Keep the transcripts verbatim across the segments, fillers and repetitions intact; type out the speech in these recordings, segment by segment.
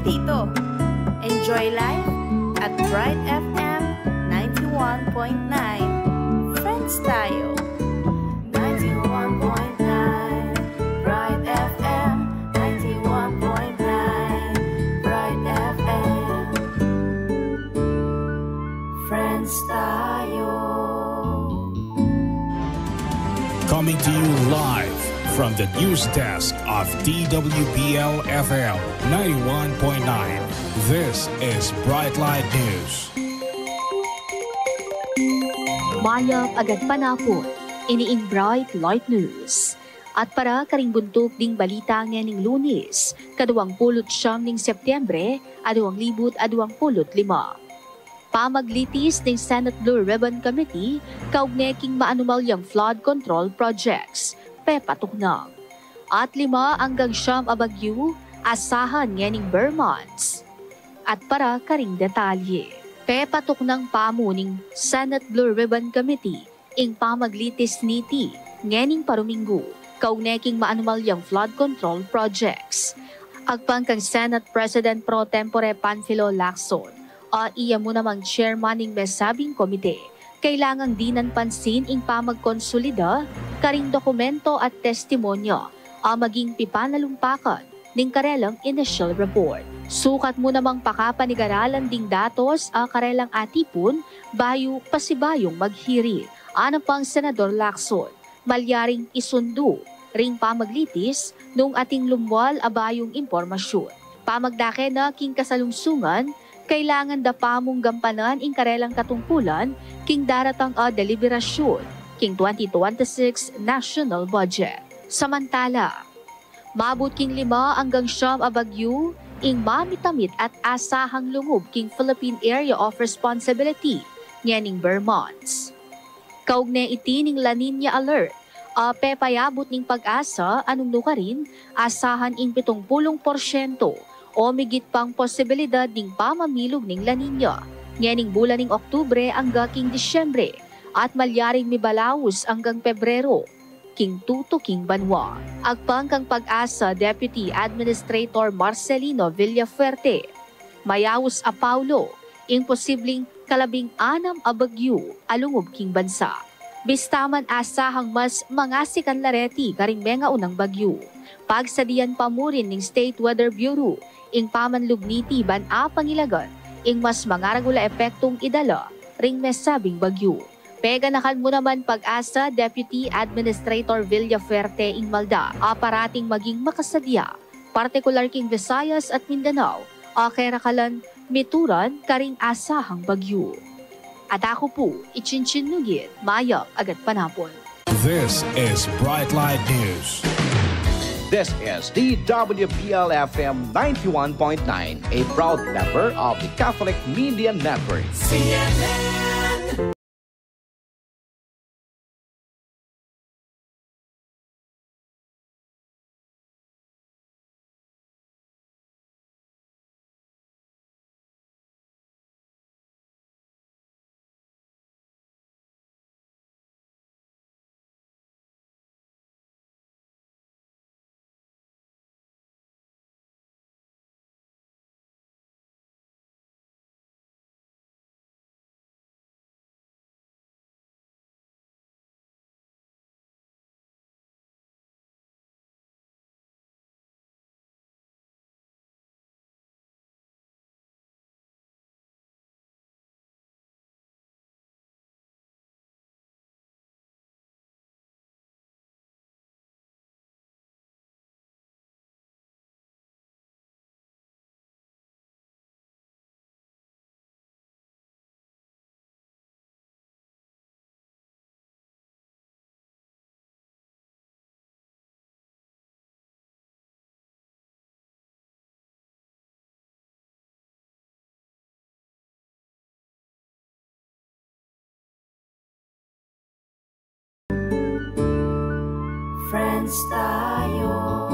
dito. Enjoy life at Bright F M ninety-one point nine. Friends tayo. Ninety-one point nine Bright F M, ninety-one point nine Bright F M. Friends tayo. Coming to you live from the news desk of D W P L F M ninety-one point nine. This is Bright Light News. Mayap a gatpanapun, ini ing Bright Light News. At para karing buntuk ding balita ngening Lunes, kaduang pulu't siyam ning Setyembre, aduang libu't aduang pulu't lima. Pamaglitis ning Senate Blue Ribbon Committee kaugne king maanumal yang flood control projects, pepatuknang. At lima anggang siyam a bagyu asahan ngening ber months. At para karing detalye, pepatuknang pamu ning Senate Blue Ribbon Committee ing pamaglitis niti ngening paruminggu kaugne king maanumal yang flood control projects. Agpang kang Senate President Pro Tempore Panfilo Lacson, a iya mu namang chairman ning mesabing komite, kailangang dinan pansin ing pamagkonsolida karing dokumento at testimonyo a maging pipanalumpakan ning karelang initial report. Sukat mu namang pakapanigaralan ding datos a karelang atipun bayu pasibayung maghiring, anang pang Senador Lacson, malyaring isundu ring pamaglitis nung ating lumwal a bayung impormasyun. Pamagdake na king kasalungsungan, kailangan da pamung gampanan ing karelang katungkulan king daratang a deliberasyun king twenty twenty-six national budget. Samantala, mabut king lima anggang siyam a bagyu ing mamitamit at asahang lungub king Philippine Area of Responsibility ngening ber months. Kaugne iti ning La Niña alert a pepayabut ning PAGASA a nung nukarin asahan ing pitung pulung porsyento o migit pang posibilidad ning pamamilug ning La Niña ngening bulan ning Oktubre angga king Disyembre at malyaring mibalaus anggang Pebrero king tutuking banwa. Agpang kang PAGASA Deputy Administrator Marcelino Villafuerte, mayaus a paulo ing posibling kalabing anam a bagyu a lungub king bansa. Bista man asahang mas mangasikan la reti karing mengaunang bagyu, pagsadian pa mu rin ning State Weather Bureau ing pamanlub niti ban apangilagan ing mas mangaragul a epektung idala ring mesabing bagyu. Peganakan mu naman PAGASA Deputy Administrator Villafuerte ing malda a parating maging makasadia, partikular king Visayas at Mindanao, a kerakalan mituran karing asahang bagyu. At aku pu i Chinchin Nugit, mayap a gatpanapun. This is Bright Light News. This is D W P L F M ninety-one point nine, a proud member of the Catholic Media Network. C N N. Friends tayo.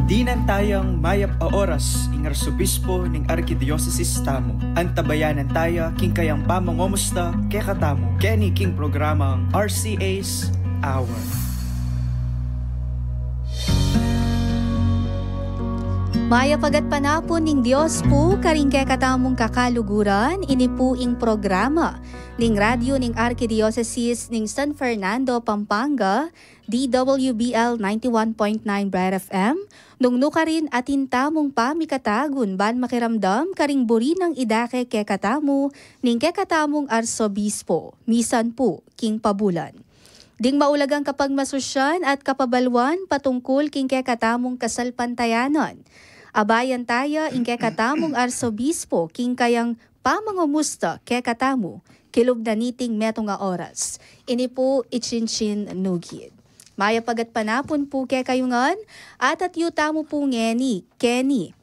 Dinan tayang mayap a oras ing arsobispo ning arkidiosesis tamu. Antabayanan taya king kayang pamangomusta kekatamu keni king programang R C A's Hour. Mayap a gatpanapun ning Dios pu karing kekatamung kakaluguran. Ini pu ing programa ning radyu ning Arkidiosesis ning San Fernando, Pampanga, D W B L ninety-one point nine Bright F M, nung nukarin atin tamung pamikatagun ban makiramdam karing buri nang idake kekatamu ning kekatamung arsobispo, misan pu king pabulan. Ding maulagang kapagmasusyan at kapabaluan patungkul king kekatamung kasalpantayanan. Abayan taya ing kekatamung arsobispo king kayang pamangumusta kekatamu, kilub na niting metung a oras. Ini pu i Chinchin Nugid. Mayap a gatpanapun pu kekayu ngan, at atiu tamu pu ngeni, keni,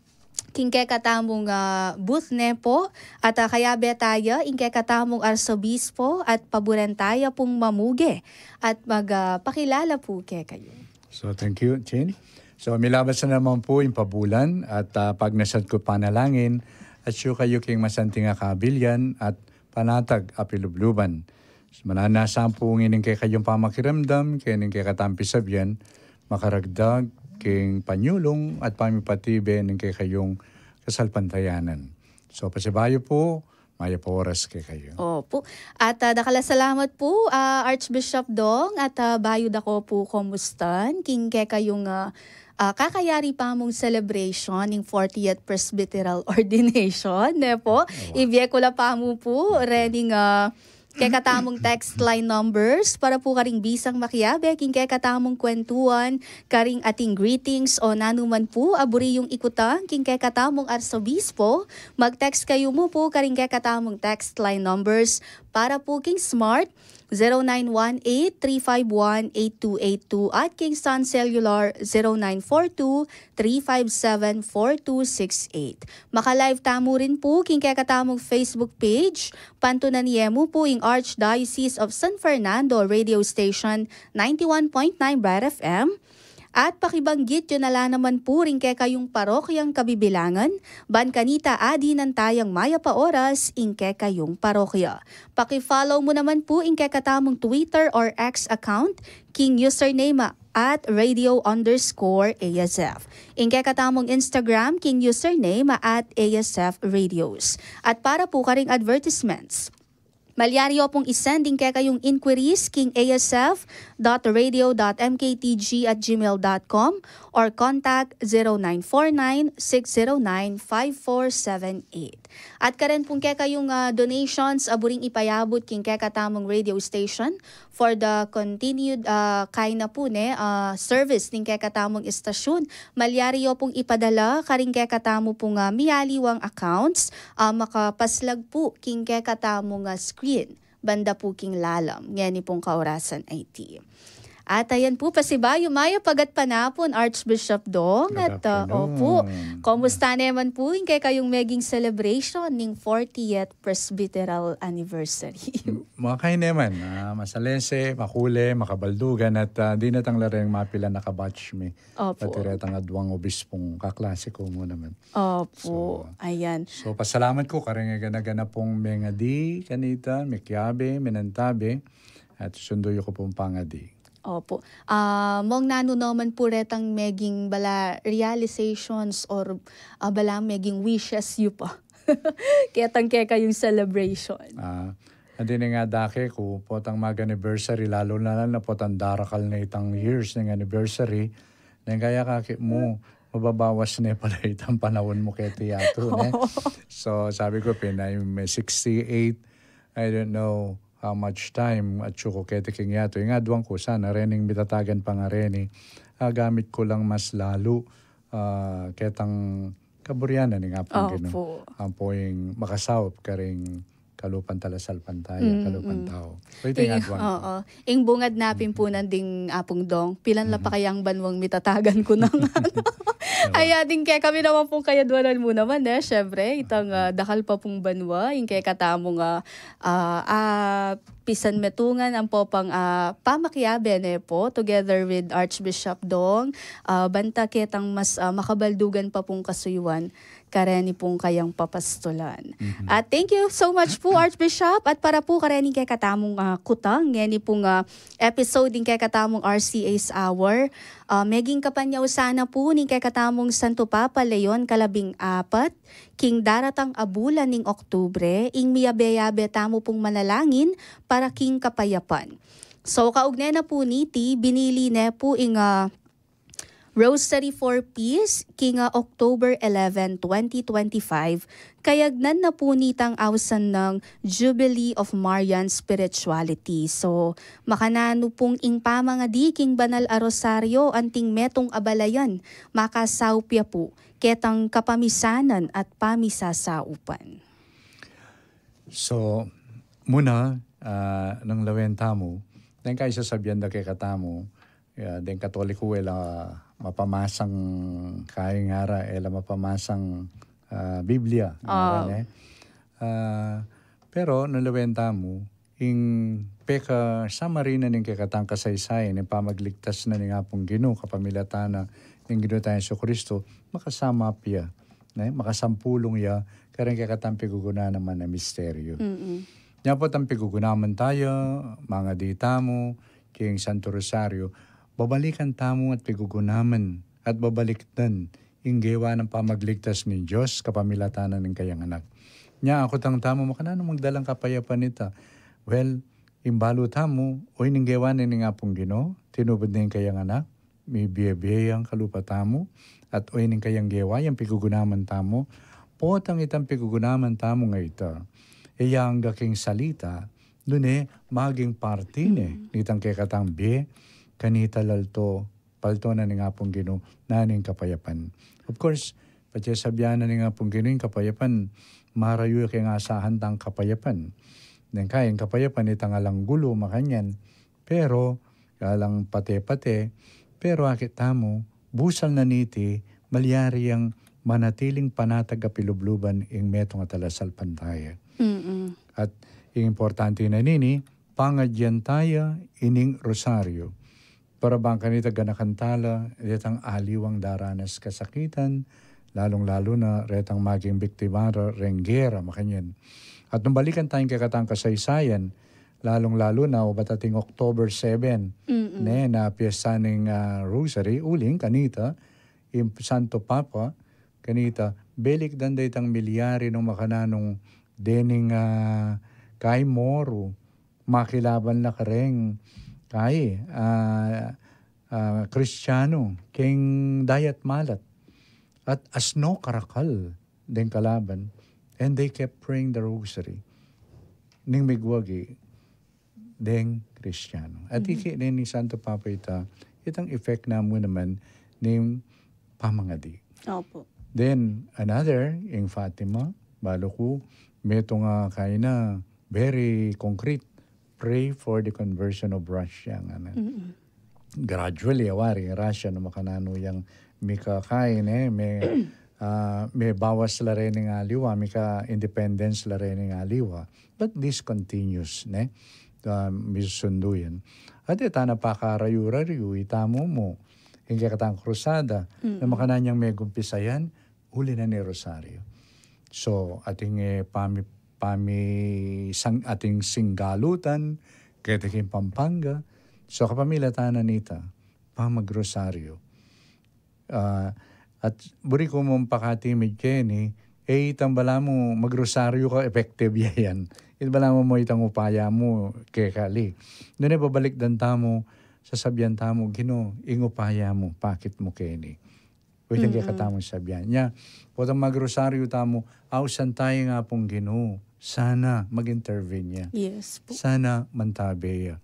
king kekatamung, ah, booth ne pu, at, ah, kayabe taya ing kekatamung arsobispo at paburen taya pung mamuge at mag, ah, pakilala pu kekayu. So, thank you, Chin. So, milabas na naman pu ing pabulan at, ah, pagnasan ku panalangin at siyu kayu king masanting a kabilian at panatag a pilubluban. Mananasa pu ngening kekayung pamakiramdam, kening kekatang pisabian, makaragdag king panyulung at pamipatibe ning kekayung kasalpantayanan. So, pasibayu pu, mayap a oras kekayu. Opu. At, ah, dakal a salamat pu, ah, Archbishop Dong, at, ah, bayu da ko pu komustan king kekayung, ah, ah, kakayari pa mung celebration ning fortieth Presbyteral Ordination, ne pu? Ibie ku la pa mu pu rening, ah, kekatamung text line numbers para pu karing bisang makiabe king kekatamung kwentuan, karing ating greetings o nanu man pu a buri yung ikutang king kekatamung arsobispo, mag-text kayu mu pu karing kekatamung text line numbers para pu king Smart, zero nine one eight three five one eight two eight two, at king Sun Cellular, zero nine four two three five seven four two six eight. Maka-live tamu rin pu king kekatamung Facebook page, pantunan ye mu pu ing Archdiocese of San Fernando Radio Station ninety-one point nine Bright F M, at pakibanggit yu na la naman pu ring kekayung parokyang kabibilangan, ban kanita adinan tayang mayap a oras ing kekayung parokya. Paki-follow mu naman pu ing kekatamung Twitter or X account, king username a at radio underscore A S F. Ing kekatamung Instagram, king username a at A S F Radios. At para pu karing advertisements, malyari yu pung i-send ing kekayung inquiries king A S F dot radio dot M K T G at gmail dot com or contact zero nine four nine six zero nine five four seven eight. At karen pung kekayung, ah, donations a buring ipayabut king kekatamung radio station for the continued, ah, kaina pu ne, ah, service ning kekatamung istasyun, malyari yu pung ipadala karing kekatamu pung, ah, mialiwang accounts, ah, makapaslag pu king kekatamung, ah, screen banda pu king lalam ngeni pung kaurasan a iti. At ayan pu, pasibayu, mayap a gatpanapun, Archbishop Dong. At, ah, opu, komusta naman pu ing kekayung meging celebration ning fortieth Presbyteral Anniversary? M-, makay naman, ah, masalese, makule, makabaldugan, at, ah, di na tang la reng mapilan a kabatch mi. Opu. Pati retang adwang obispung kaklase ku mu naman. Opu, so, ayan. So, pasalamat ku kareng gana-gana pung mengadi kanita, mekiabe, menantabe, at susundu yu ku pung pangadi. Opu. Ah, mong nanu naman pu retang meging bala realizations or, ah, bala meging wishes yu pa ketang kekayung celebration? Ah, adi ne nga dake ku, potang mag-anniversary, lalu na la na potang darakal na itang years ning anniversary, neng kaya kaki mu, mababawas ne pala itang panaun mu keti yatu, ne? So, sabi ku, pin, I'm sixty-eight. I don't know how much time atyu ku keti king yatu. Ing adwang ku, sana rening mitatagan pa ngareni, ah, gamit ku lang mas lalu, ah, ketang kaburian na ning Apung Ginu. Opu. Ampo ing makasaup karing kalupan talasalpantaya, kalupan tau. So, iti ing adwang ku. Oo. Ing bungad na pin pu nanding Apung Dong, pilan la pa kayang banwang mitatagan ku nang ano. Aya ding kekami naman pung kayadwanan mu naman, eh, syempre, itang, ah, dakal pa pung banwa, ing kekatamung, ah, ah, ah, pisan metungan ampo pang, ah, pamakiabe ne pu, together with Archbishop Dong, ah, banta ketang mas, ah, makabaldugan pa pung kasuyuan kareni pung kayang papastulan. Mhm. At thank you so much po, Archbishop. At para po kareni kekatamung, ah, kutang, ngeni pung, ah, episode ning kekatamung R C A's Hour, ah, meging kapanyausan na po ning kekatamung Santo Papa Leon kalabing apat, king daratang a bulan ning Oktubre, ing miyabe-yabe tamu pung manalangin para king kapayapan. So, kaugnay na po niti, binili ne po ing, ah, Rosary for Peace, king, ah, October eleven, twenty twenty-five, kayagnan na po nitang ausan nang Jubilee of Marian Spirituality. So, makananu pung ing pamangadi king banal a rosaryo anting metung a balayan, makasaup ya po ketang kapamisanan at pamisasaupan. So, muna, ah, nung lawen tamu, deng kaisa sabian da kekatamu, ya, deng Katoliko, e la mapamasang, kaing ara, e la mapamasang, ah, Biblia, ngara, ah, ne? Ah, pero nung lawen tamu, ing peka-summary na ning kekatang kasaysayan, ing pamagligtas na ning Apung Ginu, kapamilatan na ning Ginu tang Jesucristo, makasama pia, ne? Makasampulung ya kareng kekatang pigugunan naman a misteryo. Mm-mm. Nya pu tang pigugunaman tamu, mangadi tamu king Santo Rosario, babalikan tamu at pigugunaman at babalikdan ing gewa nang pamagligtas ning Dios kapamilatan na ning kayang Anak. Nya, akutang tamu, makananu magdalang kapayapan ita? Well, ing balu tamu, oyni ing gewa na ning Apung Ginu, tinubud na ing kayang Anak, mibie-bie yang kalupa tamu, at oyni ing kayang gewa yang pigugunaman tamu, potang itang pigugunaman tamu ngeni, e ya angga king salita, nune maging parti ne, mm, nitang kekatang bie, kanita lalto, palto na ning Apung Ginu, na ning kapayapan. Of course, patse sabian na ning Apung Ginu ing kapayapan, marayu ya king asahan tang kapayapan. Deng kaya ing kapayapan, itang alang gulu, makanyan. Pero, alang pate-pate, pero akit tamu, busal na niti, malyari yang manatiling panatag a pilubluban ing metung a talasalpantaya. Mm-mm. At ing importante na nini, pangadyan taya ining rosaryo. Para bang kanita ganakan tala, detang aliwang daranas kasakitan, lalung-lalu na retang maging biktima ra reng gera, makanyan. At nung balikan taya ing kekatang kasaysayan, lalung-lalu na, o batating October seven, mm-mm, ne, na piyesta ning, ah, Rosary, uling kanita, ing Santo Papa, kanita, belikdan da itang milyari nung makananung dening, ah, kay Moro, makilaban la kareng kay, ah, ah, Kristiano, keng dayat malat. At asno karakal deng kalaban, and they kept praying the rosary. Ning migwagi deng Kristiano. At, mhm, iki ne ni Santo Papa ita, itang effect na mu naman ning pamangadi. Opo. Then, another, ing Fatima, balu ku, metung a kaina, very concrete, pray for the conversion of Russia, ngana. Mm-mm. Gradually, awari, Russia, nung makananu yang mika kain, e, me, ah, mebawas la reni ing aliwa, mika independence la reni ing aliwa. But this continues, ne? Ah, misusundu yan. At e ta na pakarayu-rayu, itamu mu, ing kekatang krusada, mm-mm, na makananu yang megumpisa yan, uli na ning rosaryo. So, ating, e, pami-, pami-, sang-, ating singgalutan, keti king Pampanga. So, kapamilatan na nita, pamagrosaryo. Ah, at buri ku mung pakatimid keni, e, itang balamu magrosaryo ka, effective ya yan. It balamu mo itang upaya mu, kekali. Nune babalikdan tamu, sasabian tamu, Ginu, ing upaya mu, pakit mu keni. Oyni ing, mm-mm, kekatamung sabian. Nya, potang magrosaryo tamu, ausan taya ing Apung Ginu, sana mag-intervene ya. Yes po. Sana mantabe ya.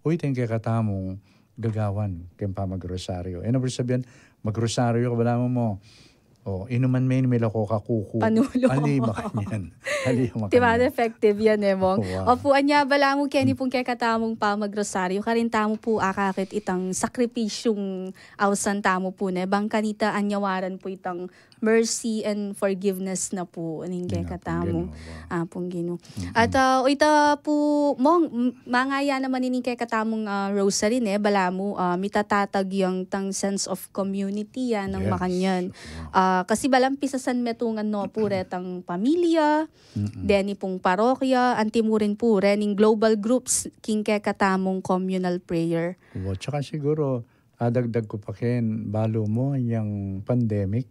Oyni ing kekatamung gagawan keng pamagrosaryo. E na pu sabian, magrosaryo ka, balamu mo, o, inuman me ini, milako ka kuku. Panulu. Ali, makanyan. Ali, makanyan. Di ba, effective yan, e, Mong? Wow. Opu, anya balamu keni pung kekatamung pamagrosaryo, karin tamu pu akakit itang sakripisyung ausan tamu pu, ne, bang kanita anyawaran pu itang mercy and forgiveness na pu ning kekatamung Apung Ginu. At ah, o ita pu, Mong, m- mangaya naman ining kekatamung ah, rosary, ne, balamu ah, mitatatag yang tang sense of community yan ng makanyan. Ah, kasi balang pisasan metungan no pu retang pamilya, deni pung parokya, antimurin pu rening global groups king kekatamung communal prayer. Wa, tsaka siguro, adagdag ku pa ken, balu mu yang pandemic,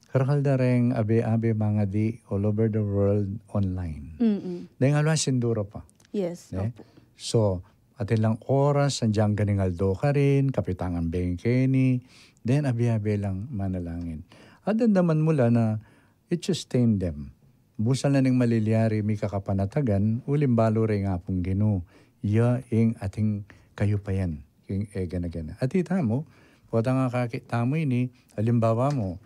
karakal da reng abe-abe mangadi all over the world online. Mm-mm. Deng alwa sinduro pa. Yes, ne? Opo. So, atin lang oras, andiyan ganing aldo karin, kapitangan bengkeni, then abe-abe lang manalangin. At dandaman mu la na it sustain them. Busal na ning malilyari mi kakapanatagan, uling balu reng Apung Ginu, ya ing ating kayupayan, king egana-gana. At ita mu, potang akakit tamu ini, alimbawa mu,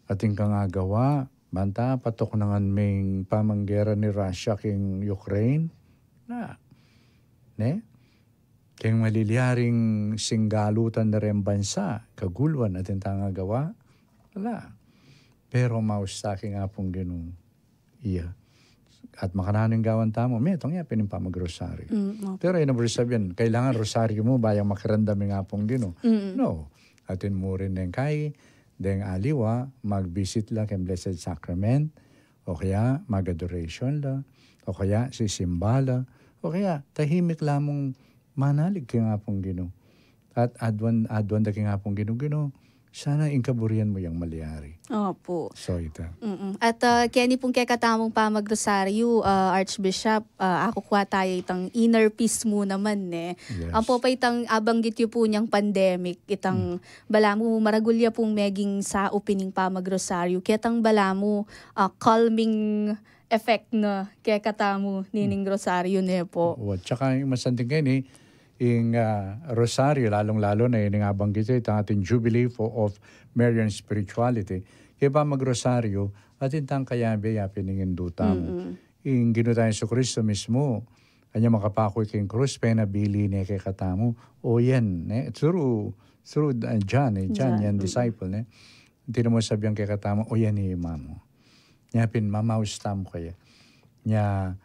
ating kang agawa, banta, patuknangan me ing pamanggera ni Russia king Ukraine, na, ne? Keng malilyaring singgalutan da reng bansa, kagulwan atin tang agawa, ala. Pero mausta king Apung Ginu, iya. At makananu ing gawan tamu, metung ya pin ing pamagrosaryo. Mm, opo. Pero ina buri sabian, kailangan rosaryo mu ba yang makiramdam ing Apung Ginu? Mm. No. Atin mu rin deng kai, deng aliwa, mag-visit la keng Blessed Sacrament, o kaya mag-adoration la, o kaya sisimba la, o kaya tahimik lamung manalig king Apung Ginu. At aduan, aduan da king Apung Ginu, Ginu, sana ing kaburian mu yang malyari. Opo. So, ita. Mm-mm. At ah, keni pung kekatamung pamagrosaryo, ah, Archbishop, ah, akukua tayu itang inner peace mu naman, ne? Yes. Ampo pa itang abanggit yu pu niyang pandemic, itang balamu maragul ya pung meging saup ining pamagrosaryo. Ketang balamu ah, calming effect na kekatamu nining rosaryo, ne pu. O, at saka ing masanting keni, ing ah, rosaryo, lalung-lalu na ining abanggit yu, itang ating Jubilee for, of Marian Spirituality. Kaya pamagrosaryo, atin tang kayabe ya pin ing indu tamu. Mm-mm. Ing Ginu tang Jesucristo mismu, anya makapaku king krus, penabili ne kekatamu. O yan, ne? Through, through ah, John, eh, John, John, yan, mm-mm, disciple, ne? Atin mu sabian kekatamu, o yan ing Ima mu. Nya pin, mamaus tamu kaya. Nya,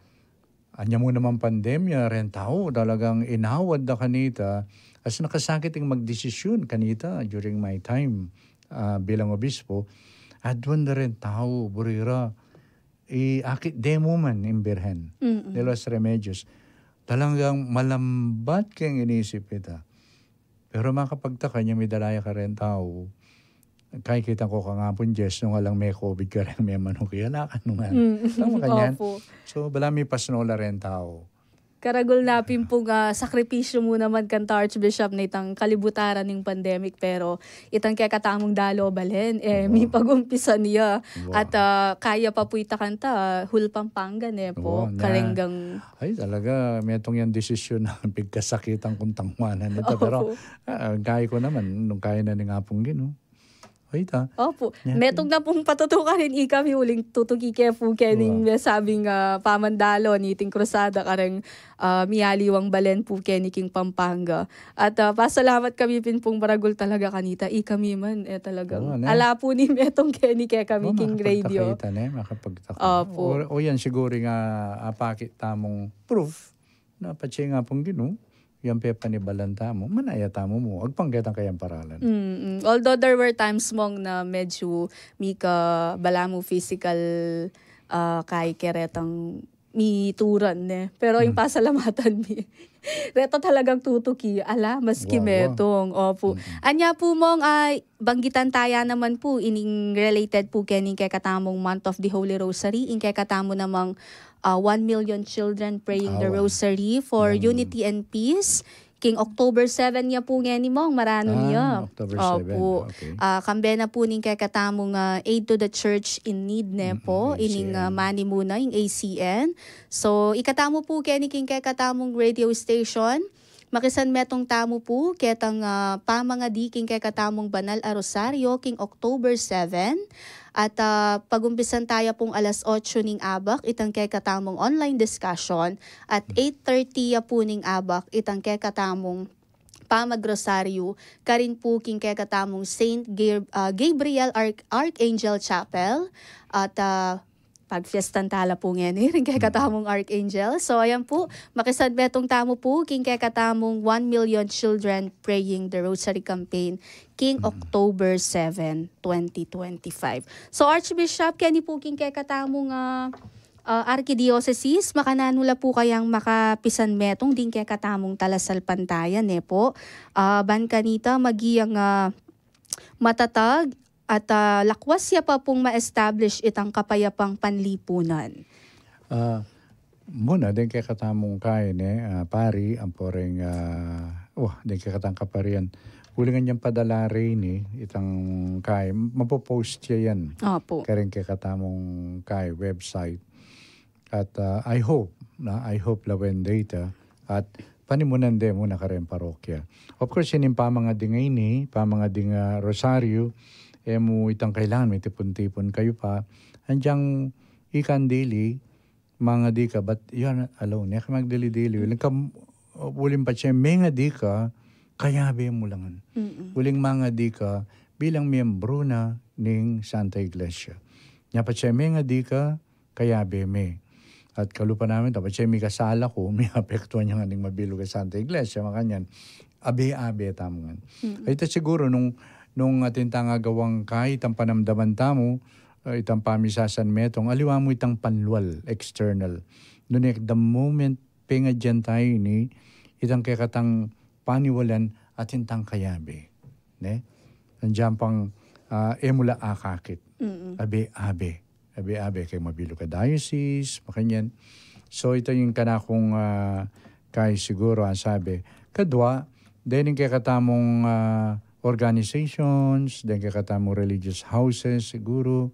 anya mu naman pandemya, reng tau talagang inawad da kanita, as nakasakit ing magdesisyun kanita during my time ah, bilang obispo, aduan da reng tau, buri ra, i akit de mu man ing Birhen de los Remedios. Talagang malambat keng inisip ita. Pero makapagtaka, nya midala ya kareng tau, kaikita ku kang Apung Diyos, nung alang me-covid kareng memanuk ya, ala kanu man. Mm. Tama kanyan? Opo. So, bala mipasno la reng tau. Karagul na pin pung ah, sakripisyu mu naman kanta, Archbishop, na itang kalibutaran ning pandemic, pero itang kekatamung dalo balen, eh, mipag-umpisan ya. Wow. At ah, kaya pa pu ita kanta, ah, whole Pampanga, ne pu. Wow, na. Karenggang. Ay, talaga, metung yang desisyun na pigkasakitan kung tangwanan ita. Pero, opo, ah, kaya ku naman, nung kaya na ning Apung Ginu. Ay, ta. Opo. Nya, metung na pung patutukan rin ikami uling tutuki ke pu kening, wow, mesabing ah, pamandalo niting krusada kareng ah, mialiwang balen pu keni king Pampanga. At ah, pasalamat kami pin pung maragul talaga kanita. Ikami man, eh, talagang, oo, ne, ala pu ni metung keni kekami, oo, king radio. Makapagtaka ita, ne? Makapagtaka. Opo. O, o yan siguro nga apakit tamung proof na patse ing Apung Ginu, yang pepanibalan tamu, manaya tamu mu agpang ketang kayang paralan. Mm-mm. Although there were times, Mong, na medyo mika balamu physical ah, kai keretang mituran, ne. Pero ing pasalamatan mi, reta talagang tutuki, ala, maski metung. Wow, wow. Opo. Mm-mm. Anya pu, Mong, ay, banggitan taya naman pu ining related pu kening kekatamung Month of the Holy Rosary, ing kekatamu namang ah, one million children praying the rosary for unity and peace. King October seven ya pu ngeni, Mong, maranu ya. Ah, October seven. Opo. Okay. Ah, kambe na pu ning kekatamung ah, Aid to the Church in Need, ne pu, ining ah, manimu na ing A C N. So, ikatamu pu keni king kekatamung radio station, makisanmetung tamu pu ketang ah, pamangadi king kekatamung banal a rosaryo king October seven. At ah, pag-umpisan taya pung alas otso ning abak itang kekatamung online discussion, at eight thirty ya pu ning abak itang kekatamung pamagrosaryu, karin pu king kekatamung Saint Gab-, ah, Gabriel Arch-, Archangel Chapel, at, ah, pagfiestan tala pu ngeni ring kekatamung Archangel. So, ayan pu, makisanmetung tamu pu king kekatamung one million children praying the Rosary campaign king October seven, twenty twenty-five. So, Archbishop, keni pu king kekatamung, ah, ah, Arkidiyosesis, makananu la pu kayang makapisanmetung ding kekatamung talasalpantaya, ne pu? Ah, ban kanita, maging, ah, matatag at, ah, lakwas ya pa pung ma-establish itang kapayapang panlipunan. Ah, muna, deng kekatamung kai, ne, ah, pari, ampo reng, ah, wah, deng kekatang kaparian. Uling anyang padala reni, itang kai, mapopost ya yan. Opo. Kareng kekatamung kai, website. At, ah, I hope, na, I hope lawen de ita. At panimunan de muna kareng parokya. Of course, ining pamangadi ngeni, pamangadi, ah, rosaryu, e mu itang kailangan, mitipun-tipun kayu pa. Anyang ikang dili, mangadi ka, but you're not alone. E ka magdili-dili. Uling ka, uling patse mengadi ka, kayabe mu la ngan. Mm-mm. Uling mangadi ka, bilang miyembru na ning Santa Iglesia. Nya patse mengadi ka, kayabe me. At kalupa namin, ta patse mikasala ku, miapektuan ya ngan ning mabilug a Santa Iglesia, makanyan, abe-abe tamu ngan. Mm-mm. Ay, ita siguro nung, nung atin tang agawang kai, itang panamdaman tamu, ah, itang pamisasanmetung, aliwa mu itang panlual, external. Nune, the moment pengadyan tayu ini, itang kekatang paniwalan atin tang kayabe. Ne? Anyang pang, ah, e mu la akakit. Mm-mm. Abe-abe. Abe-abe keng mabilug a diocese, makanyan. So, ita ing kanakung, ah, kai siguro, ah, sabi. Kadwa, deng kekatamung, ah, organizations, deng kekatamung religious houses, siguro,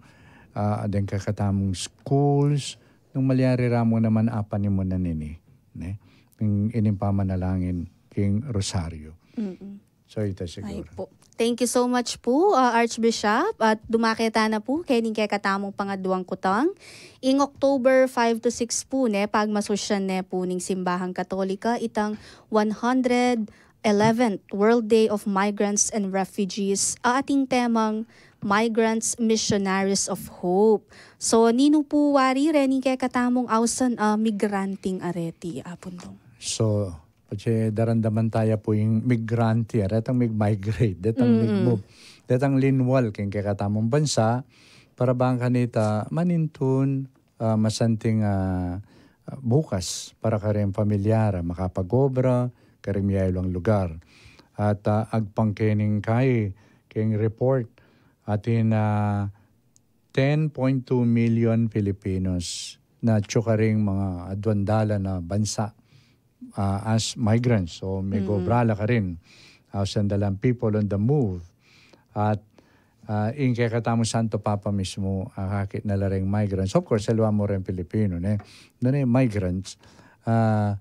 ah, deng kekatamung schools, nung malyari ra mu naman apanimunan ini, ne? Ing, ining pamanalangin king rosaryu. Mm-mm. So, ita siguro. Ay po. Thank you so much po, uh, Archbishop. At dumake tana po kening kekatamung pangaduang kutang. Ing October five to six po, ne, pagmasusyan ne po ning Simbahang Katolika itang one hundred eleventh World Day of Migrants and Refugees, a ating temang Migrants, Missionaries of Hope. So, ninu po wari rening kekatamung ausan a migranting areti, Apung Dong? So, patse daramdaman taya pu ing migranti, a, detang mig-migrate, detang Mm-mm. mig-move, detang linwal keng kekatamung bansa, para bang kanita manintun, ah, masanting, ah, bukas para kareng pamilyar, makapag-obra kareng miyayulang lugar. At, ah, agpang kening kai, keng report, atin, ah, ten point two million Filipinos na atsu karing mga aduang dalan a bansa, ah, as migrants o Mm. migobra la karin. Ausan da lang people on the move. At, ah, ing kekatamung Santo Papa mismu, ah, akakit na la reng migrants. Of course, aliwa mu reng Pilipino, ne? Nune migrants, ah,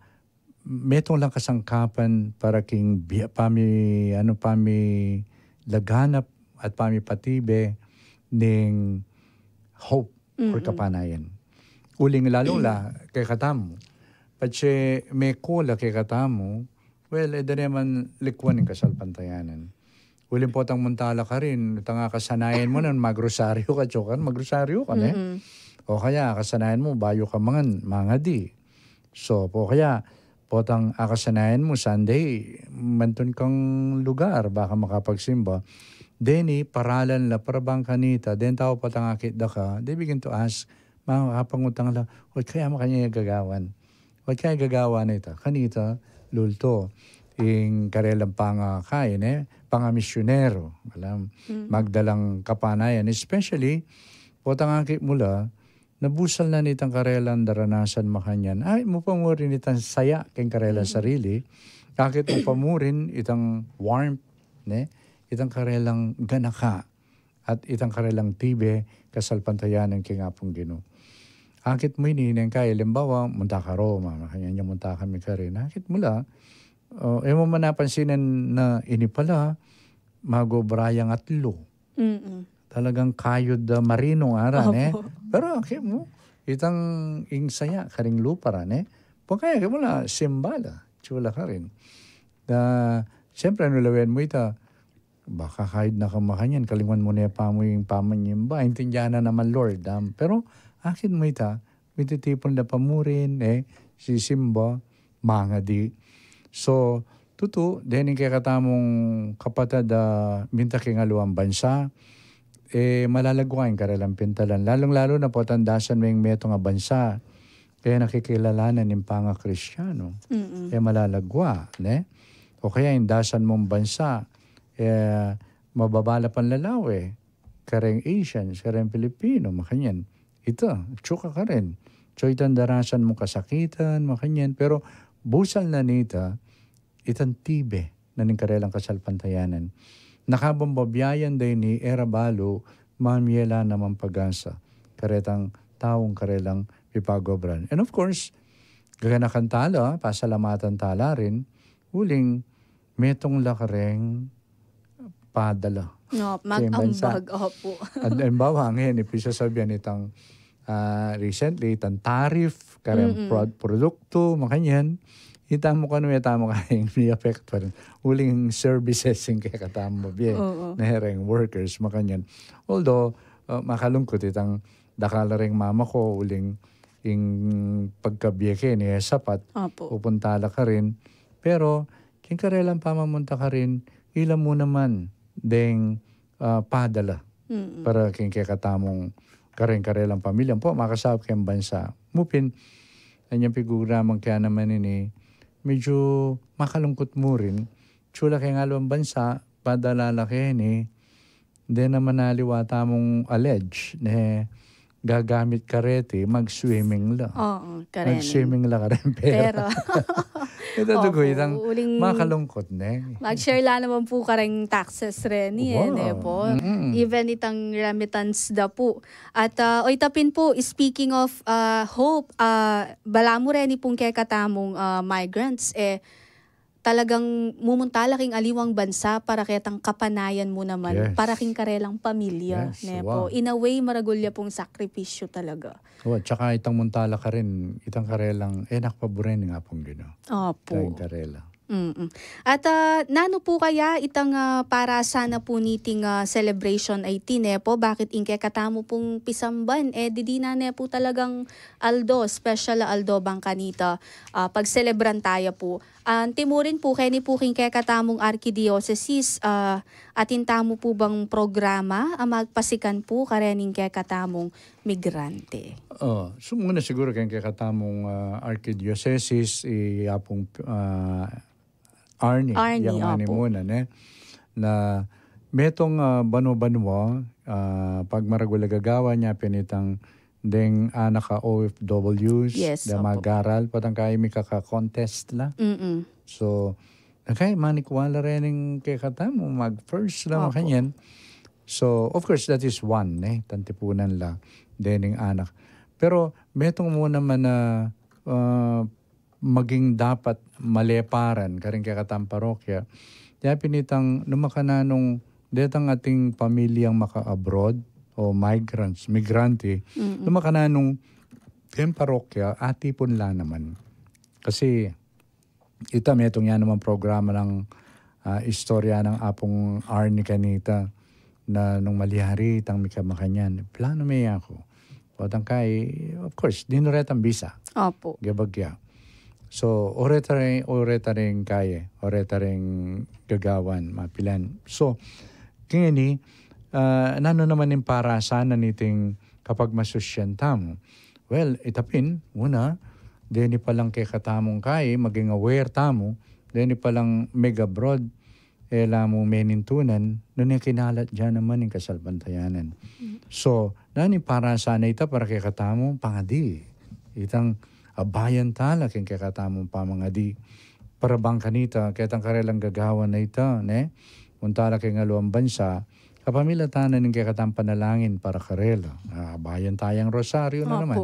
metung lang kasangkapan para king bi-, pami-, ano, pamilaganap at pamipatibe ning hope or Mm-mm. kapanayan. Uling lalu la kekatamu. Patse meko la kekatamu, well, e da ne man likuan ing kasalpantayanan. Uling potang munta la karin, itang akasanayan mu nan magrosaryu ka, atsu ka, magrosaryu ka, ne? Mm-mm. O kaya, akasanayan mu, bayu ka mangan, mangadi. So, o kaya, potang akasanayan mu, Sunday, mantun kang lugar, baka makapagsimba. Deni, paralan la, para bang kanita, deng tau potang akit da ka, they begin to ask, makapangutang la, o kaya makanyan gagawan. Wa kaya gagawa na ita, kanita, lulto, ing karelang pangakain, e, pangamisyonero, alam, Mm. magdalang kapanayan, especially, potang akit mu la, nabusal na nitang karelang daranasan makanyan. Ay, mu pa mu rin itang saya keng karelang Mm. sarili, akit mu pa mu rin itang warmth, ne? Itang karelang ganaka. At itang karelang tibe, kasalpantayanan keng Apung Ginu. Akit mu ini, neng kai, alimbawa, munta ka Roma, makanyan ya munta kami karin. Akit mu la, o, e mu man napansinan na ini pala, magobra yang atlu. Mm-mm. Talagang kayod a marino, ara, ne? Opo. Pero akit mu, itang ing saya, karing lupa ra, ne? Pagkaya akit mu la, simba la, atsu la karin. Da, Siyempre, anu lawen mu ita, baka kahit na ka makanyan, kalingwan mu ne pa mu ing pamanyimba. Intindihan na naman, Lord. Am, pero akit mu ita, mititipun da pa mu rin, e, sisimba, mangadi. So, tutu, dening kekatamung kapatad a minta king aliwang bansa, e, malalagwa ing karelang pintalan. Lalung-lalu na potang dasan me ing metung a bansa, e, na kikilalanan ing pangakristiyanu. Mm-mm. E, malalagwa, ne? O kaya ing dasan mung bansa, e, mababa la panlalawe, kareng Asians, kareng Pilipino, makanyan. Ita, tsuka karin. So, itang darasan mung kasakitan, makanyan. Pero, busal na nita, itang tibe na ning karelang kasalpantayanan. Na kabang babiayan da ini, e ra balu mamie la namang pag-asa karetang taung karelang pipagobran. And of course, gaganakan tala, pasalamatan tala rin, uling metung la kareng padala. No, king bansa. Mag-ambag, opo. At halimbawa, ngayon, ipisasabihan itang, ah, recently, itang tariff, kareng Mm-mm. prod-, produktu, makanyan. Ita mu kanu, ita mu kayang mi-affect pa rin. Uling services ing kekatamung bie. Oo. Na hereng workers, makanyan. Although, ah, makalungkut itang dakal la ring mama ku, uling ing pagkabie ke ni, e, sapat, Opo. pupunta la karin. Pero, king karelang pamamunta karin, ila mu naman deng, ah, padala Mm-mm. para king kekatamung kareng karelang pamilya. Ampo, makasaup keng bansa. Mu pin, anyang pigugramang kaya naman ini, medyu makalungkut mu rin. Tsula keng aliwang bansa, padala la keni, de naman aliwa tamung allege, ne, gagamit kareti, mag-swimming la. Oo, kareni. Mag-swimming la karen pera. Pera. Ita dugu, Opo, itang uling makalungkut, ne? Mag-share la naman pu kareng taxes reni, e, Wow. ne po? Mm-mm. Even itang remittance da pu. At, ah, o ita pin pu, speaking of, ah, hope, ah, balamu reni pung kekatamung, ah, migrants, e, talagang mumunta la king aliwang bansa para ketang kapanayan mu naman, Yes. para king karelang pamilya, Yes, ne wow. po? In a way, maragul ya pung sakripisyu talaga. Wa, tsaka itang munta la karin, itang karelang, e, nakpaburen nga pung ginu. Opo. Itang karela. Mm-mm. At, ah, nanu pu kaya itang, ah, para sana pu niting, ah, celebration a iti, ne po? Bakit ing kekatamu pung pisamban, e, didi na ne pu talagang aldo, special a aldo bang kanita, ah, pagselebran taya pu. Anti mu rin pu, keni pu king kekatamung arkidiosesis, ah, atin tamu pu bang programa a magpasikan pu karening kekatamung migrante? O, sumuna siguru keng kekatamung, ah, arkidiosesis, i Apung, ah, Arnie, Arnie, yang opo. Manimuna, ne? Na metung, ah, banua-banua, ah, pagmaragul a gagawan ya pin itang deng anak a O F Ws, Yes, da opo. Magaral, potang kayi mikaka-contest la. Mm-mm. So, na kayi manikwa la rening kekatamu, mag-first la, Opo. makanyan. So, of course, that is one, ne? Tantipunan la, dening anak. Pero, metung mu naman na, ah, maging dapat maleparan karing kekatang parokya. Ya pin itang nu makananung detang ating pamilyang maka-abroad o migrants, migrante, Mm-mm. nu makananung keng parokya, atipun la naman. Kasi ita metung ya naman programa nang, ah, istorya nang Apung Arnie kanita na nung malyari itang mika makanyan. Plano me aku. Potang kayi, of course, dinu retang bisa. Opo. Gabagya. So, o reta ring, o reta ring kayi, o reta ring gagawan, mapilan. So, kaya ini, ah, nanu naman ing para sana niting kapagmasusyan tamu? Well, ita pin, una, deni palang kekatamung kayi, maging aware tamu, deni palang mag-abroad, e la mu menintunan, nune kinalat ya naman ing kasalpantayanan. Mm. So, nanu ing para sana ita para kekatamu, pangadi. Itang abayan tala keng kekatamung pamangadi. Para bang kanita, ketang karelang gagawan a ita, ne? Munta la keng aliwang bansa, kapamilatan na ning kekatang panalangin para karela. Ah, abayan tayang rosaryo na Opo. naman.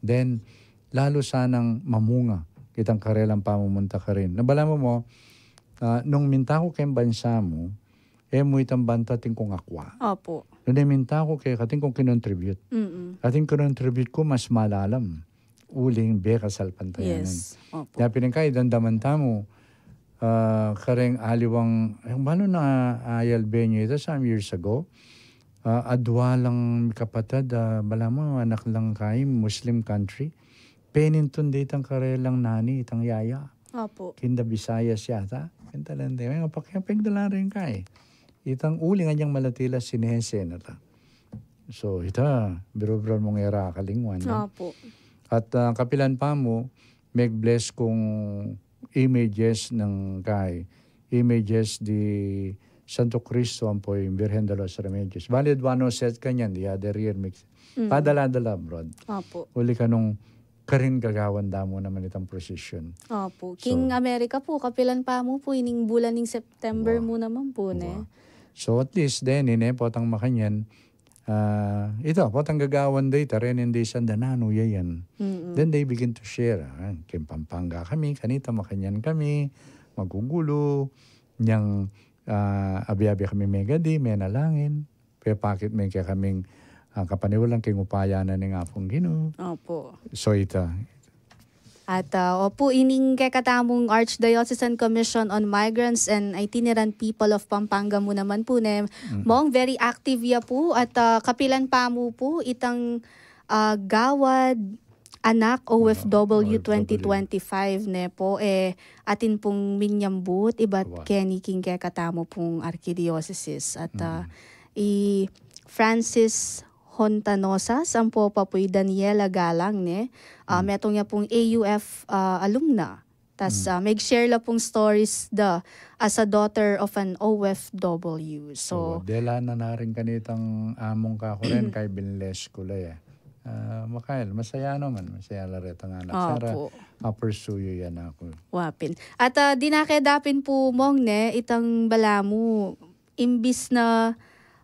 Then, lalu sanang mamunga itang karelang pamumunta karin. Na balamu mu, ah, nung minta ku keng bansa mu, e mu itang banta atin kung akwa. Opo. Nune minta ku keka atin kung kinontribute. Mm-mm. Atin kinontribute ku mas malalam. Uling bie kasalpantayanan. Yes. Opo. Ya pin ing kayi, damdaman tamu, Ah, kareng aliwang, eh, balo na ayalbe yu ita some years ago. Ah, adwa lang mikapatad, ah, balamu anak lang kai Muslim country. Penintun de itang karelang nani, itang yaya. Opo. Kinda Bisaya siyata. Kinda lang de. May mapakyapeng da la rin kai. Itang uling anyang malati la sinese na ta. So, ita, biro-biro mung era kalingwan, no? Opo. At, ah, kapilan pa mu, meg-bless kung images ng kai, images di Santo Cristo ampo ing Virgen de los Remedios. Bali, adwa no set kanyan, the other year, mix. Mm. Padala-dala abroad. Opo. Uli kanung karin gagawan da mu naman itang procession. Opo. So, king Amerika po, kapilan pa mu po, ining bulan ning September mu naman po, ne? Wa. So, at least, then, ine, potang makanyan, ah, ita, potang gagawan da ita, rening di sanda nanu yayan. Mm-mm. Then they begin to share, ah, king Pampanga kami, kanita makanyan kami, magugulu, nyang, ah, abi-abi kami megadi, menalangin, pepakit me kekaming, ah, kapaniwalan king upaya na ning Apung Ginu. Opo. So, ita. At, ah, opo, ining kekatamung Archdiocesan Commission on Migrants and Itinerant People of Pampanga mu naman po, ne, mm-mm, Mong, very active ya po at, ah, kapilan pa mu po itang, ah, Gawad Anak O F W twenty twenty-five, ne po, eh, atin pung minyambut ibat keni king kekatamu pung arkidiosesis. At, ah, i Francis Hontanosas, ampo pa pu i Daniela Galang, ne, ah, metung ya pung A U F, ah, alumna. Tas, ah, meg-share la pung stories da as a daughter of an O F W. So, dela na na rin kanitang among kakuren, kay binles ku la ya. Ah, makail, masaya naman, masaya la retang anak. Sara, opo, ma-pursue yu yan aku. Wa pin. At, ah, dinake da pin pu, Mong, ne, itang balamu, imbis na,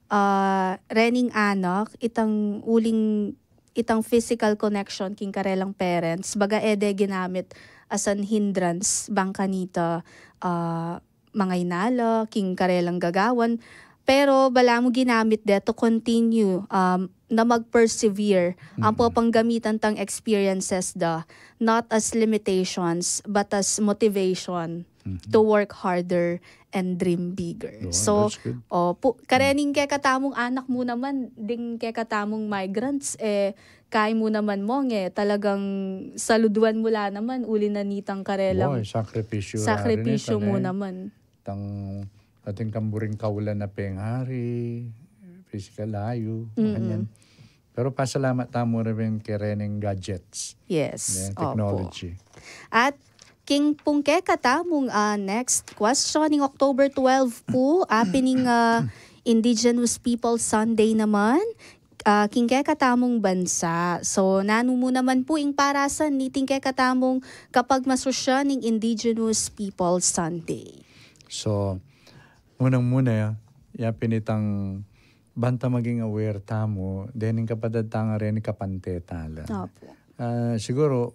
ah, rening anak, itang uling, itang physical connection king karelang parents, baga e de ginamit as an hindrance bang kanita, ah, mangainala king karelang gagawan, pero balamu ginamit de to continue, um, na mag-persevere, ampo pang gamitan tang experiences da, not as limitations, but as motivation to work harder and dream bigger. Yun, so, that's good. Opo, karening kekatamung anak mu naman, ding kekatamung migrants, eh, kai mu naman, Mong, eh, talagang saluduan mu la naman, uli na nitang karelang sakripisyu mu naman. Tang atin kang buring kaulan a pengari, physical ayu, makanyan. Pero pasalamat tamu rin keng rening gadgets. Yes, opo. Technology. At king pung kekatamung, ah, next question, ning October twelve pu, apin ing, ah, Indigenous People Sunday naman, ah, king kekatamung bansa. So, nanu mu naman pu ing parasan niting kekatamung kapagmasusyan ning Indigenous People Sunday? So, munang-muna, ya pin itang banta maging aware tamu, dening kapatad tang areni kapante tala. Opo. Ah, siguru,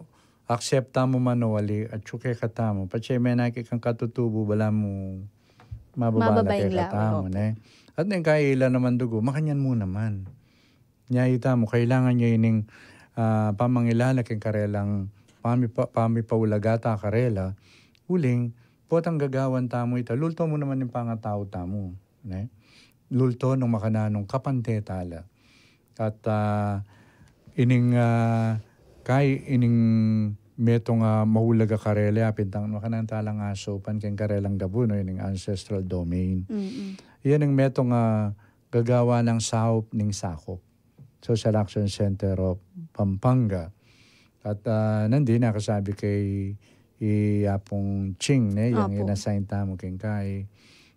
accept tamu man o ali, atyu kekatamu, patse menaki kang katutubu, balamu mababa la kekatamu, ne? At neng kaila naman dugu, makanyan mu naman. Nya itamu, kailangan ya ining, ah, pamangilala keng karelang pamipa-, pamipaulaga ta karela, uling, potang gagawan tamu ita, lulto mu naman ing pangatau tamu, ne? Lulto nung makananu nung kapante tala. At, ah, ining, ah, kai ining metung a maulaga karela, apin tang makananu talang asupan keng karelang gabu, no, ining ancestral domain. Mm-mm. Yan ing metung a gagawa nang saup ning sakup. Social Action Center of Pampanga. At, ah, nandin, nakasabi kay i Apung Ching, ne, yang in-assign tamu keng kai,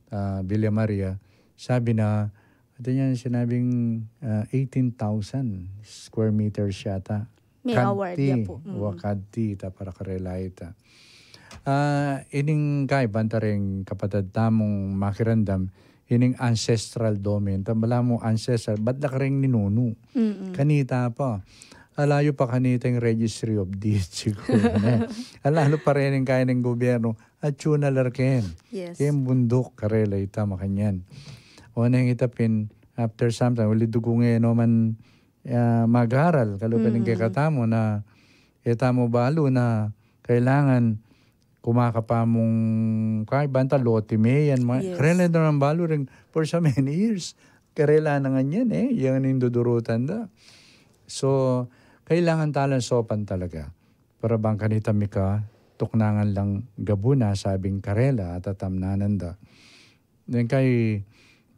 ah, Villa Maria. Sabi na, atin niya sinabing, ah, eighteen thousand square meters yata. May award ya pu. Kanti, mm, wa kanti ita para karela ita. Ah, ining kai banta reng kapatad tamung makiramdam, ining ancestral domain. Tambala mu ancestral, bat la kareng ninunu. Mm-mm. Kanita pa. Ala yu pa kanita ing Registry of Deeds, siguru, ne? Ala lu pa rin ing kai ning gobyernu, atyu na la reken. Yes. Keng bunduk, karela ita makanyan. O neng ita pin, after some time, uli dugu nge no man, ah, mag-aral, kalupa ning kekatamu na, e tamu balu na kailangan Kumakapa mung kaibat, lote me yan. Yes. Karela na nang balu rin for so many years. Karela na ngan yan e. Yan ing dudurutan da. So, kailangan tala saupan talaga. Para bang kanita mika, tuknangan lang gabun a sabing karela at atamnanan da. Deng kai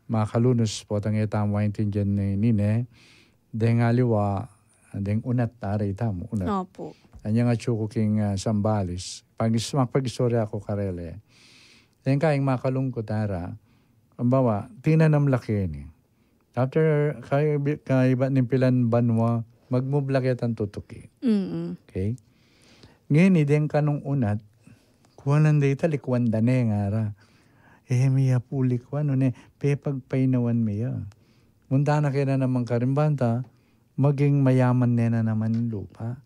makalunus potang e tamu aintindian ne, nine, deng aliwa, deng unat, tari tamu, unat. Opo. Anyang atsu ku king, ah, Sambales. Pag-, makapag-istorya ku karela e. Deng kai makalungkut ara, ambawa, tinanam la keni. After, kay-, kaibat ning pilan banwa, magmubla ketang tutuki. Mm. Okay? Ngeni, deng kanung unat, kuanan da ita, likuan da ne ngara. E, mi ya pu likuan, o ne, pepagpainawan mi ya. Munta na ke na naman karin banta, maging mayaman ne na naman ing lupa.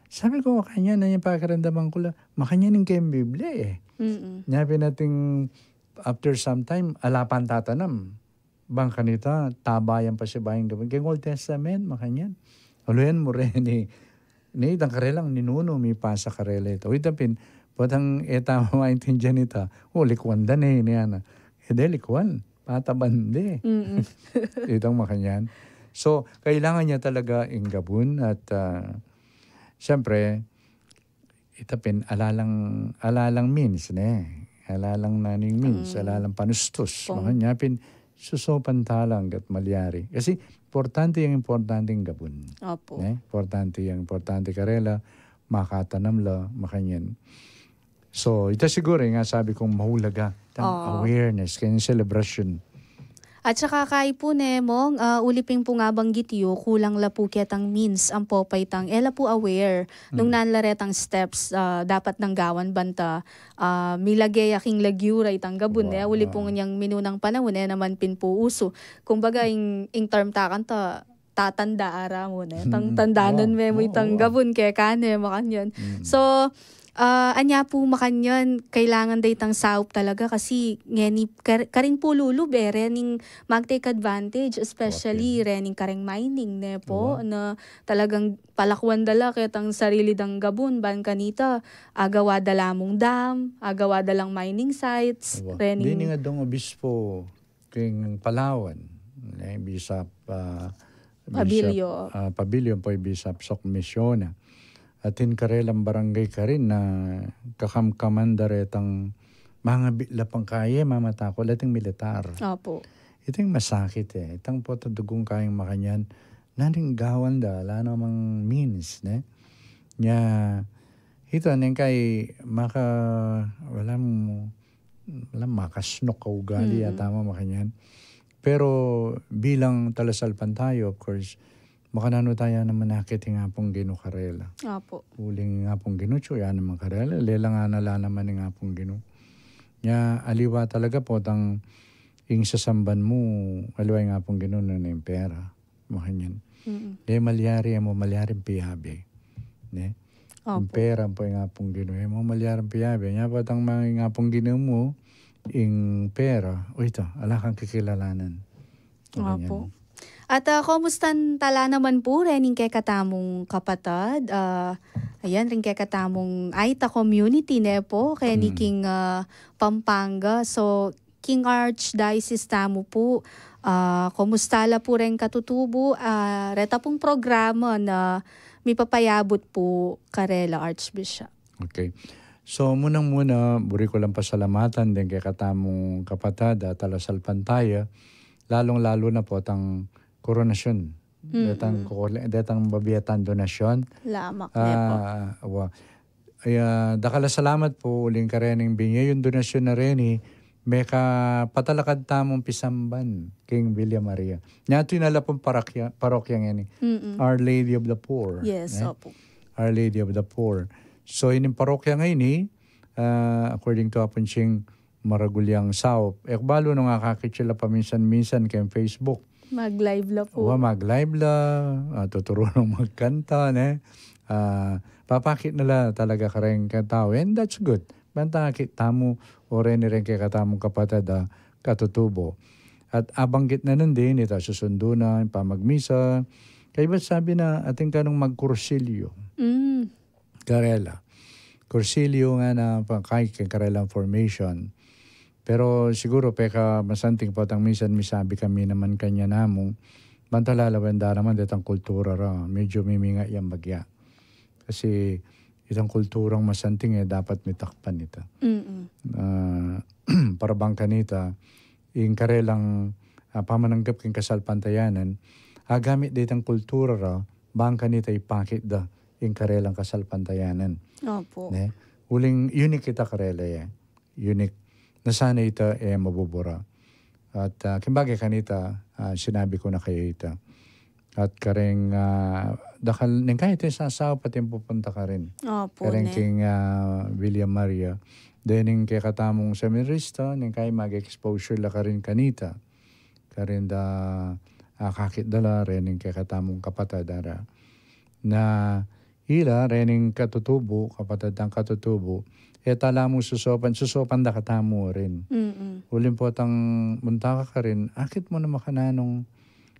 Sabi ku, makanyan, anyang pakiramdaman ku la, makanyan ing keng Biblia e. Mm-mm. Nya pin ating after some time, ala pang tatanam. Bang kanita, taba yang pasibayu ing gabun. Keng Old Testament, makanyan. Aluyan mu reni, ni itang karelang ninunu, mipasa karela ita. O ita pin, potang e tamu maintindian ita. O, likuan da ne, ini ana. E de likuan, pataban de. Mm-mm. Itang makanyan. So, kailangan ya talaga ing gabun at, ah, siyempre, ita pin, ala lang, ala lang means ne. Ala lang naning means, mm, ala lang panustus. Pung- Makanyan pin, susaupan tala anggat malyari. Kasi, importante yang importante ing gabun. Opo. Ne? Importante yang importante karela, makatanam la, makanyan. So, ita siguro, ing sabi kung mahulaga, itang, oo, awareness, keng celebration. At saka kai pu ne, Mong, ah, uli pin pung abanggit yu, kulang la pu ketang means, ampo pa itang, e la pu aware, nung, mm, nanu la retang steps, ah, dapat nang gawan banta, ah, milage ya king lagyu ra itang gabun, wa, e, uli, wa, pung inyang minunang panaun, e naman pin pu usu. Kumbaga, ing, ing term ta kanita, tatanda ara mu ne. Tang, mm, tandanan, wa, me mu, wa, itang, wa, gabun keka ne, makanyan. Mm. So, ah, anya pu makanyan, kailangan da itang saup talaga kasi ngeni kar-, karin pu lulub e, rening mag-take advantage, especially, okay, rening kareng mining, ne po, wa, na talagang palakuan da la ketang sarili dang gabun, ban kanita, agawa da la mung dam, agawa da lang mining sites, wa, rening deni nga dong obispo, king Palawan, ne, Bishop, ah, Pabilio. Bishop, ah, Pabilio, ampo i Bishop Sok Misiona. Atin karelang barangay karin na kakamkaman da retang mangabit la pang kaye, mamatakul, ating militar. Opo. Iting masakit e. Itang potang dugung kayang makanyan, naning gawan da, ala namang means, ne? Nya, ita, neng kai maka-, wala mu, alam, makasnok a ugali, mm, yata mu makanyan. Pero bilang talasalpantaya, of course, makananu taya naman akit ing Apung Ginu karela. Apo. Uling ing Apung Ginu, atyu ya naman karela, lelang anala naman ing Apung Ginu. Nya, aliwa talaga potang ing sasamban mu, aliwa ing Apung Ginu nung ing pera. Makanyan. Mm. E malyari, e mu malyaring piyabe. Ne? Opo. Ing pera ampo ing Apung Ginu, e mu malyaring piyabe. Nya potang mang ing Apung Ginu mu, ing pera, o ita, ala kang kikilalanan. Makanyan. Opo. At, ah, komustan tala naman pu rening kekatamung kapatad, ah, ayan, ring kekatamung Aita community, ne po, keni, mm, king, ah, Pampanga. So, king Archdiocese tamu pu, ah, kumusta la pu reng katutubo, ah, reta pung programa na mipapayabut pu karela, Archbishop? Okay. So, munang-muna, buri ku lang pasalamatan deng kekatamung kapatad a talasalpantaya, lalung-lalu na potang koronasyon. Mm-mm. Detang kokole-, detang babiatang donasyon. Lamak, ne po. Ah, wa. Ay, ah, dakal a salamat pu uling karening binye yung donasyon na reni, mekapatalakad tamung pisamban king Villa Maria. Nya, iti na la pung parokya, parokya ngeni. Mm-mm. Our Lady of the Poor. Yes, eh? Opo. Our Lady of the Poor. So, ining parokya ngeni, ah, according to Apung Ching, maragul yang saup. E ku balu nung akakit ya la paminsan-minsan keng Facebook. Mag-live la pu. Wa, mag-live la, ah, tuturu nung magkanta, ne? Ah, papakit na la talaga kareng katau. And that's good. Banta akit tamu, o reni reng kekatamung kapatad a katutubo. At abanggit na nandin, ita susundu na, pamagmisa. Kaybat sabi na, atin kanung magkursilyo. Mm. Karela. Cursilio ngana, pakaikit king karelang formation. Pero siguru peka masanting potang minsan misabi kami naman kanyan namu, bantala la wen daraman detang kultura ra, medyo miminga yang bagya. Kasi itang kulturang masanting e dapat mitakpan ita. Mm-mm. Ah, para bang kanita, ing karelang, ah, pamananggap king kasalpantayanan, agamit da itang kultura ra, bang kanita ipakit da ing karelang kasalpantayanan. Opo. Ne? Uling unique ita karela e. Unique. Na sana ita e mabubura. At, ah, king bagay kanita, ah, sinabi ku na kaya ita. At kareng, ah, dakal, neng kaya ita sasaup atin pupunta karin. Opo, Kareng ne. king, ah, Villa Maria. Then, neng kekatamung seminarista, neng kaya mag-exposure la karin kanita. Karin da, ah, akakit da la, reng kekatamung kapatad da ra. Na ila, reng katutubu, kapatad dang katutubu, e tala mu susopan, susopan da katamu rin. Mm-mm. Uling potang munta ka karin, akit mu na makananu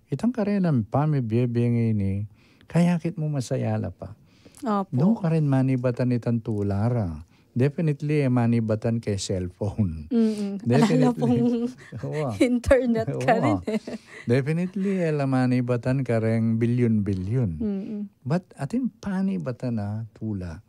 itang karelang pamibie-bie ngeni, kaya akit mu masaya la pa. Opo. Nukarin manibatan itang tula ra. Definitely, e manibatan keng cellphone. Mm-mm. Definitely. Ala pung Wa. internet Wa. karin e. Definitely, e la manibatan kareng bilyon-bilyon. Mm-mm. But atin panibatan a tula.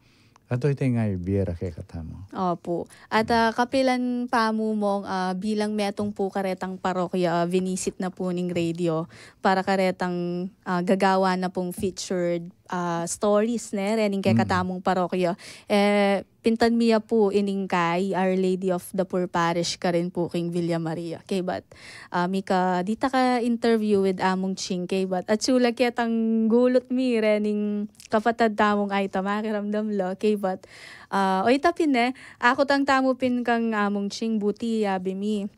Ato ita ing ibie ra kekatamu. Opo. At, ah, kapilan pamu mong, ah, bilang metung pu karetang parokya, ah, vinisit na pu ning radio para karetang, ah, gagawa na pung featured, ah, stories, ne, rening kekatamung parokya. E, pintan mi ya pu ining kay Our Lady of the Poor Parish karin pu king Villa Maria. Kaybat, ah, mika dita ka interview with Among Ching, kaybat atsu la ketang gulut mi rening kapatad tamung ayta makiramdam la, kaybat, ah, o ita pin e, akutang tamu pin kang Among Ching, buti yabe mi.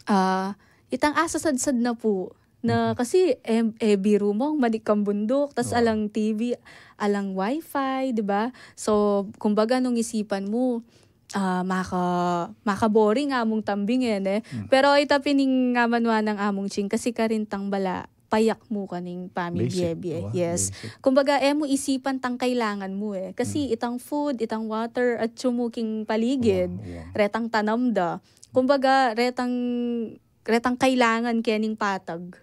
Ah, itang asasadsad na pu na, kasi e, e biru mong manik kang bunduk, tas alang T V, alang wifi, di ba? So, kumbaga nung isipan mu, ah, maka, maka-boring amung tambing e, ne? Pero ita pin ing amanuan nang Among Ching, kasi karin tang bala, payak mu kaning pamibie-bie. Basic, wa? Yes. Basic. Kumbaga, e mu isipan tang kailangan mu e. Kasi itang food, itang water, atsu mu king paligid, Wa, wa. Retang tanam da. Kumbaga, retang, retang kailangan kening patag.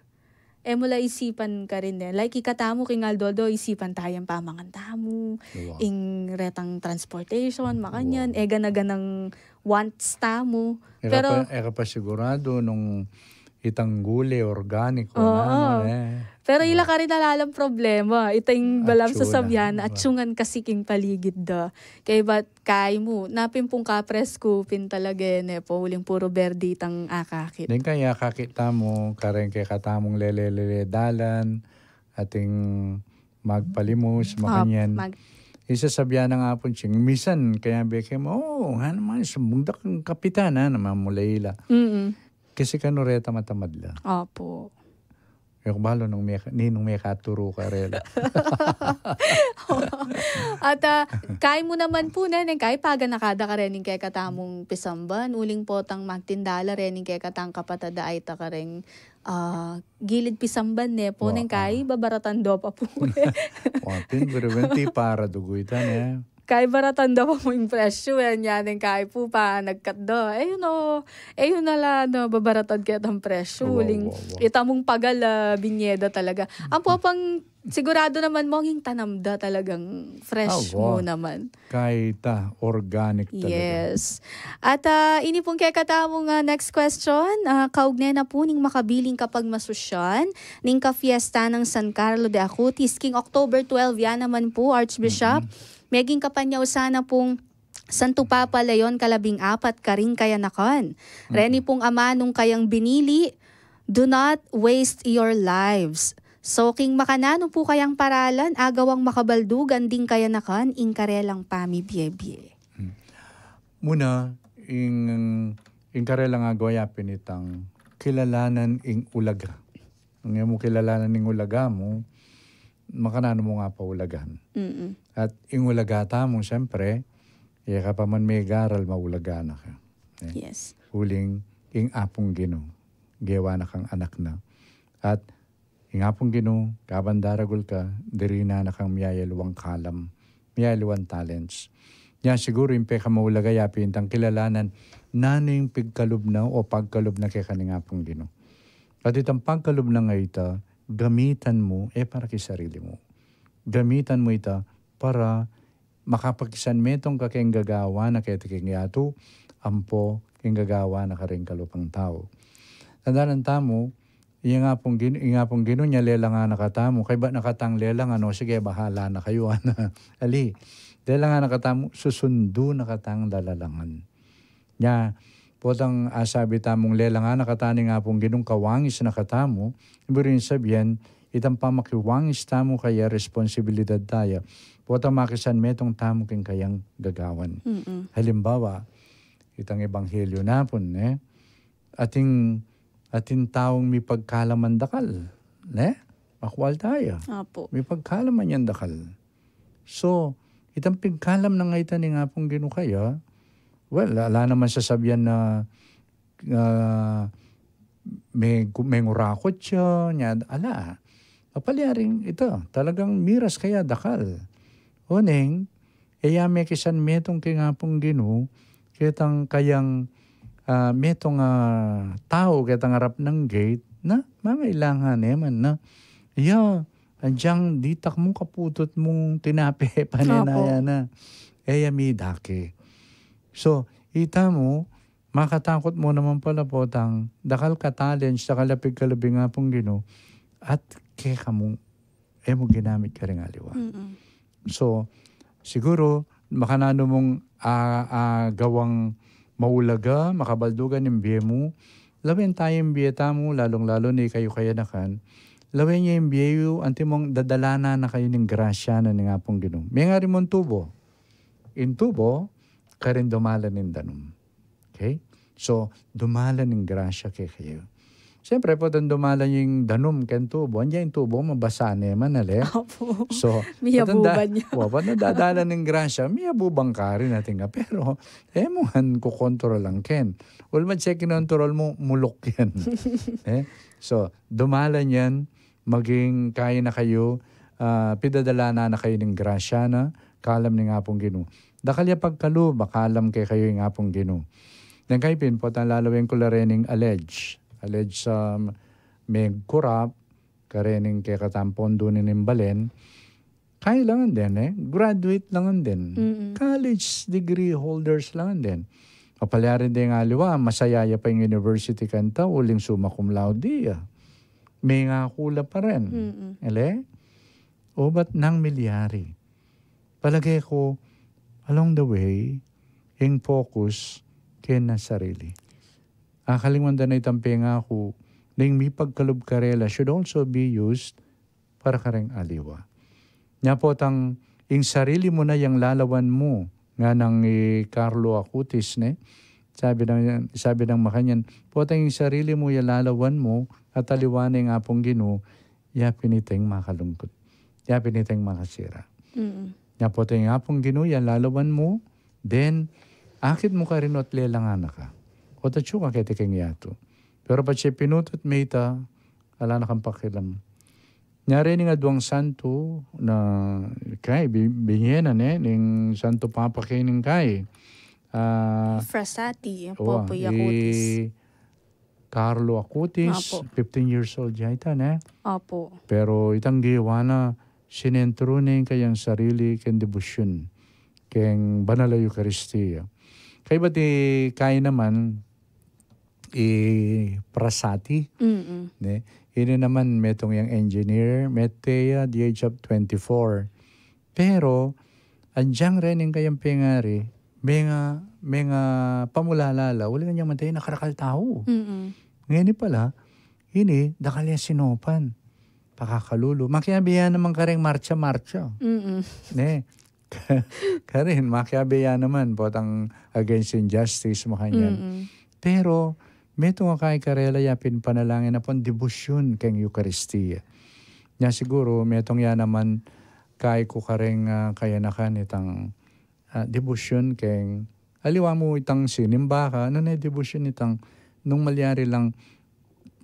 E mu la isipan karin e. Like, ikatamu king aldo-aldo, isipan tayang pamangan tamu, Wa. ing retang transportation, makanyan, e gana-ganang wants tamu. E Pero, ka pa, e ka pa sigurado nung itang gule, organic, o Oo. nanu, e. Pero ila karin alalang problema. Ita ing balang Atsu na. Sasabian, atsu ngan kasi king paligid da. Kaybat kay mu, napin pung kapresku pin talaga e, ne pu, uling puru berde itang akakit. Deng kaya akakit tamu, kareng kekatamung lele-lele dalan, ating magpalimus, Ah, makanyan. mag- Isasabian nang Among Ching, misan kaya beke mu, o, nga naman, sumbung da kang kapitan, a, naman mula ila. Mm-mm. Kasi kanu reta matamad la. Opo. E ku balu nung meka, ninung mekaturu karela. At, ah, kay mu naman pu, ne, neng kay paganaka da karening kekatamung pisamban, uling potang magtinda la rening kekatang kapatad da ayta kareng, ah, gilid pisamban, ne pu, Wa, neng kay ah. babaratan da pa pu, ne. Wa, pin, pero wen ti para dugu ita, ne. Kay baratan da pa pu ing presyu, e, nya neng kay pu panagkat da. E, yun, o, e, yun na la, no, babaratan ketang presyu. Wa, Uling, wa, wa. Ita mung pagal, a, binyeda talaga. Ampo pang sigurado naman mong ing tanam da talagang fresh Ah, wa. Mu naman. Kay ta, organic talaga. Yes. At, ah, ini pung kekatamung, ah, next question, ah, kaugnay na pu ning makabiling kapagmasusyan ning kafiesta nang San Carlo de Acutis, king October twelve, ya naman pu, Archbishop. Meging kapanyausan na pung Santo Papa Leon kalabing apat karing kayanakan. Reni pung amanu kayang binili, "Do not waste your lives." So, king makananu pu kayang paralan, agawang makabaldugan ding kayanakan ing karelang pamibiebie. Muna, ing, ing karelang agawa ya pin itang kilalanan ing ulaga. Nung e mu kilalanan ing ulaga mu, makananu mu nga paulagan. Mm-mm. At ing ulaga tamu, siyempre, e ka pa man megaral, maulaga na ka. E? Yes. Uling ing Apung Ginu, gewa na kang anak na. At ing Apung Ginu, kabang daragul ka, dirinan na kang miyayaliwang kalam, miyayaliwang talents. Nya siguru ing pekamaulaga ya pin itang kilalanan nanu ing pigkalub na o pagkalub na keka ning Apung Ginu. At itang pagkalub na nga ita, gamitan mu, e para ki sarili mu. Gamitan mu ita para makapakisanmetung ka keng gagawan na keti keng yatu, ampo keng gagawan na karing kalupang tau. Tandanan tamu, ing Apung Ginu, ing Apung Ginu nya lelangan na katamu, kaybat na katang lelangan, o sige, bahala na kayu, ana. Ali, lelangan na katamu, susundu na katang lalalangan. Nya, potang asabi tamung lelangan na katamu ning Apung Ginung kawangis na katamu, ibig sabihin, itang pamakiwangis tamu kaya responsibilidad taya. Potang makisanmetung tamu king kayang gagawan. Mm-mm. Halimbawa, itang ebanghelyo na pun, ne? Ating, ating taung mipagkalaman dakal, ne? Makwal taya. Apo. Mipagkalaman yang dakal. So, itang pigkalam na nga ita ning Apung Ginu kaya, well, ala naman sasabian na, ah, me-, mengurakut ya, nya, ala. Mapalyaring ita, talagang miras kaya dakal. Oneng, e ya mekisanmetung king Apung Ginu, ketang kayang, ah, metung, ah, tau, ketang arap nang gate, na, mangailangan e man na. Ya, adyang ditak mu, kaputut mung tinape, panenaya na. E ya midake. So, ita mu, makatakut mu naman pala potang, dakal ka talents, dakal a pigkalub ing Apung Ginu, at keka mu, e mu ginamit karing aliwa. Mm-mm. So, siguru, makananu mung, ah, ah, gawang maulaga, makabaldugan ing bie mu, lawen taya ing bie tamu, lalung-lalu na ikayu kayanakan, lawen ye ing bie yu, antimong dadalanan na kayu ning grasya na ning Apung Ginu. Mengari mung tubo. Ing tubo, karin dumalan ing danum. Okay? So, dumalan ing grasya kekayu. Siyempre, potang dumalan ing danum keng tubo, anya ing tubo, mabasa ne man, ale? Apo. So, miyabuban ya. Wa, potang dadalan ing grasya, miyabuban ka rin, atin nga. Pero, e mu ngan kukontrolan ken. Ulman se kinontrol mu, muluk yan. Eh? So, dumalan yan, maging kaya na kayu, ah, pidadalanan na kayu ning grasya na, kalam ning Apung Ginu. Dakal ya pagkalub a kalam kekayu ing Apung Ginu. Deng kayu pin, potang lalaweng ku la rening allege. Allege, um, megkurap, karening kekatang pondo ning balen. Kaya la ngan den, eh. Graduate la ngan den. Mm-mm. College degree holders la ngan den. Mapalyari deng aliwa, masaya ya pa ing university kanta, uling summa cum laude ya. Mengaku la pa rin. Mm-mm. Ele? O ba't nang milyari? Palage ku, along the way, ing focus keng sarili. Akalingwan da na itang pengaku, ning mipagkalub karela should also be used para kareng aliwa. Nya potang ing sarili mu na yang lalawan mu, nganang i Carlo Acutis, ne? Sabi nang, sabi nang makanyan, potang ing sarili mu yang lalawan mu, at aliwa na ing Apung Ginu, ya pin iteng makalungkut. Ya pin iteng makasira. Mm. Nya potang ing Apung Ginu yang lalawan mu, then, akit mu karin ot lelangan na ka. Ot atsu ka keti keng yatu. Pero patse pinutut me ita, ala na kang pakialam. Nya rening aduang santo na kay, bi-, binye na ne, ning Santo Papa keni kay. Ah, Frassati, wa, Pope Acutis. I Carlo Acutis, Apo. Fifteen years old ya ita, ne? Apo. Pero itang gewa na, sinentro ne ing kayang sarili keng debosyun, keng banal a Eukaristia. Kaybat i kay naman, i Frassati, mm-mm, ne? Ini naman metung yang engineer, mete ya the age of twenty-four. Pero, adyang rening kayang pengari, menga, menga pamulala la, uli kanyang mete, nakarakal tau. Mm-mm. Ngeni pala, ini, dakal ya sinopan. Pakakalulu. Makiabe ya naman kareng marcha-marcha. Mm-mm. Ne? Karin, makiabe ya naman, potang against injustice, makanyan. Mm-mm. Pero, metung a kay karela ya pin panalangin ampong debosyun keng Eukaristia. Nya siguru, metung ya naman kay ku kareng, ah, kayanakan itang, ah, debosyun keng, aliwa mu itang sinimba ka, nune debosyun itang, nung malyari lang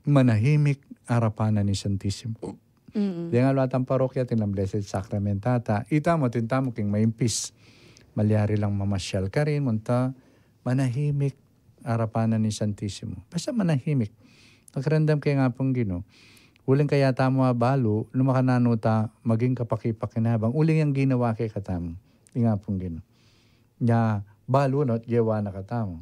manahimik arapan na ning Santisimo. Mm. Deng aliwa tang parokya, atin lang Blessed Sacrament ata. Ita mu, atin tamu keng maimpis. malyari lang mamasyal karin, munta manahimik arapan na ning Santisimo. Basta manahimik. Makiramdam keng Apung Ginu. Uling kaya tamu abalu, nu makananu ta maging kapakipakinabang. Uling yang ginawa kekatamu ing Apung Ginu. Nya balu na at gewa na katamu.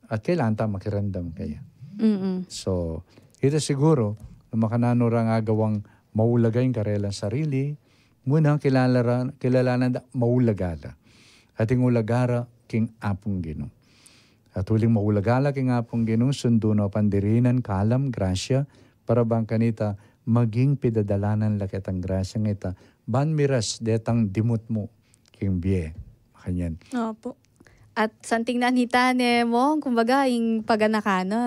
At kailangan ta makiramdam kaya. Mm-mm. So, ita siguro, nu makananu rang agawang maulaga ing karelang sarili, muna kilala ra, kilalanan da maulaga la. At ing ulaga ra king Apung Ginu. At uling maulaga la king Apung Ginu, sundu no pandirinan, kalam, grasya, para bang kanita maging pidadalanan la ketang grasyang ita, ban miras detang dimutmu king bie. Makanyan. Opo. At santing na nita ne mong, kumbaga, ing paganakan na,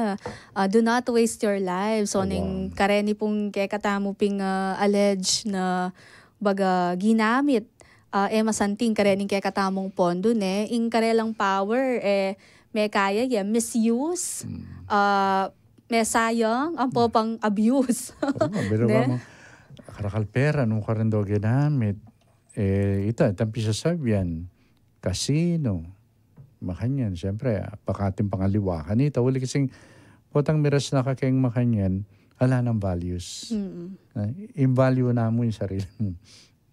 ah, do not waste your life. So, Awa. Ning kareni pung kekatamu ping, ah, allege na baga ginamit, ah, e masanting kareni kekatamung pondo, ne? Ing karelang power, e, mekaya ya misuse, ah, mesayang, ampo pang abuse. Oo, pero Ne? Ba mo, karakal pera, nu karin do ginamit, e, ita, itang pisasabian, kasino, makanyan, siyempre, ah, pakating pangaliwa kanita, uli kasing, potang miras na ka keng makanyan, ala nang values. Mm-mm. Ah, ing value na mu ing sarili mu.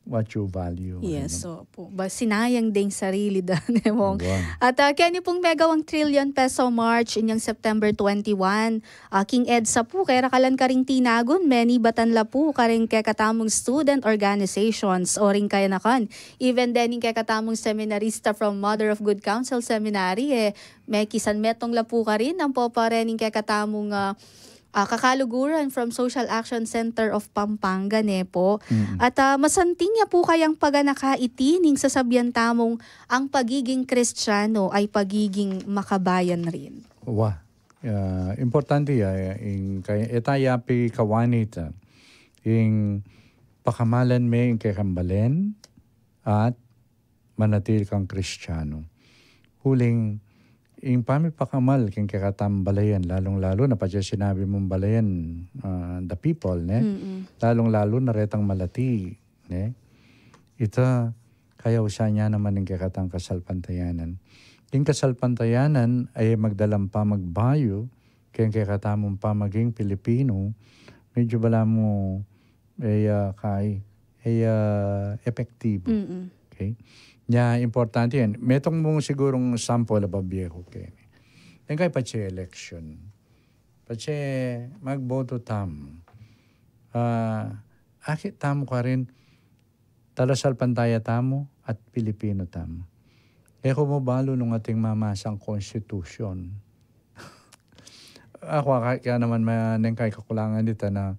What you value. Yes, Ano? Opo. Ba, sinayang ding sarili da, ne mong. Awa. At, ah, keni pung megawang Trillion Peso March inyang September twenty-one. Ah, king EDSA pu, kaya rakalan karing tinagun, menibatan la pu karing kekatamung student organizations o ring kayanakan. Even dening kekatamung seminarista from Mother of Good Counsel Seminary, e, mekisan metung la pu karin, ampo pa rening kekatamung, ah, ah, kakaluguran from Social Action Center of Pampanga, ne po. At, ah, masanting ya pu kayang paganaka iti ning sasabian tamung ang pagiging Kristiyano ay pagiging makabayan rin. Wa. Ah, importante ya, ing kay, e ta ya pikawani ta, ing pakamalan me ing kekang balen at manatili kang Kristiyano. Uling, ing pamipakamal king kekatang balayan, lalung-lalu na patse sinabi mung balayan, ah, the people, ne? Mm-mm. Lalung-lalu na retang malati, ne? Ita, kayausan ya naman ing kekatang kasalpantayanan. Ing kasalpantayanan ay magdalang pamagbayu keng kekatamung pamaging Pilipino, medyo balamu, e, ah, kay, e, ah, epektibo. Mm-mm. Okay? Nya, importante yan. Metung mu sigurung sample a babie ku keni. Deng kay patse election. Patse magboto tamu. Ah, akit tamu karin, talasalpantaya tamu at Pilipino tamu. E ku mu balu nung ating mamasang konstitusyon. Aku, aka, kaya naman ma-, neng kay kakulangan dita na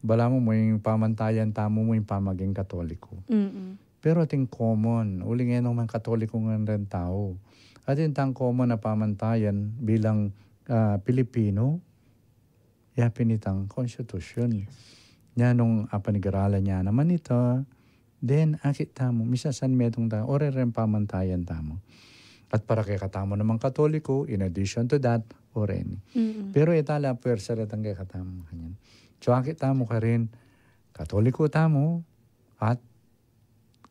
balamu mu ing pamantayan tamu mu ing pamaging Katoliko. Mm-mm. Pero ating common, uling e naman Katoliko ngan ring tau. Atin tang common a pamantayan bilang, ah, Pilipino, ya pin itang konstitusyon. Nya nung apanigaralan ya naman ita, then akit tamu, misan metung ta, o reng pamantayan tamu. At para kekatamu namang Katoliko, in addition to that, o reni. Mm-mm. Pero e ta la puwersa retang kekatamu, makanyan. So akit tamu karin, Katoliko tamu, at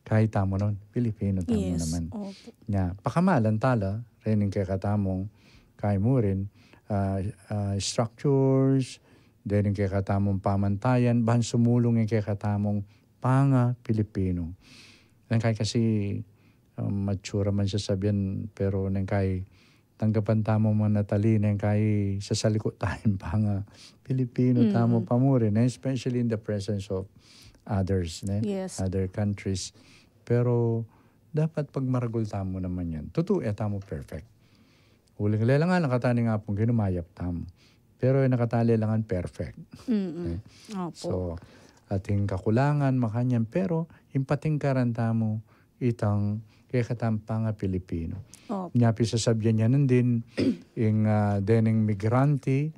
kay tamu naman, Pilipino tamu Yes, naman. Opo. Nya, pakamalan ta la rening kekatamung kay mu rin, ah, ah, structures, dening kekatamung pamantayan, ban sumulung ing kekatamung panga-Pilipino. Neng kay kasi, um, matsura man sasabian, pero neng kay tanggapan tamu manatili neng kay sasaliku tayung panga-Pilipino tamu pa mu rin, especially in the presence of others, ne? Yes. Other countries. Pero dapat pagmaragul tamu naman yan. Tutu, e tamu perfect. Uling lelangan na kataning Apung Ginu, mayap tamu. Pero e na kata lelangan perfect. Mm-mm. Eh? Opo. So, ating kakulangan, makanyan, pero ing patingkaran tamu, itang kekatang panga-Pilipino. Opo. Nya pisasabian ya nandin, ing, ah, dening migrante,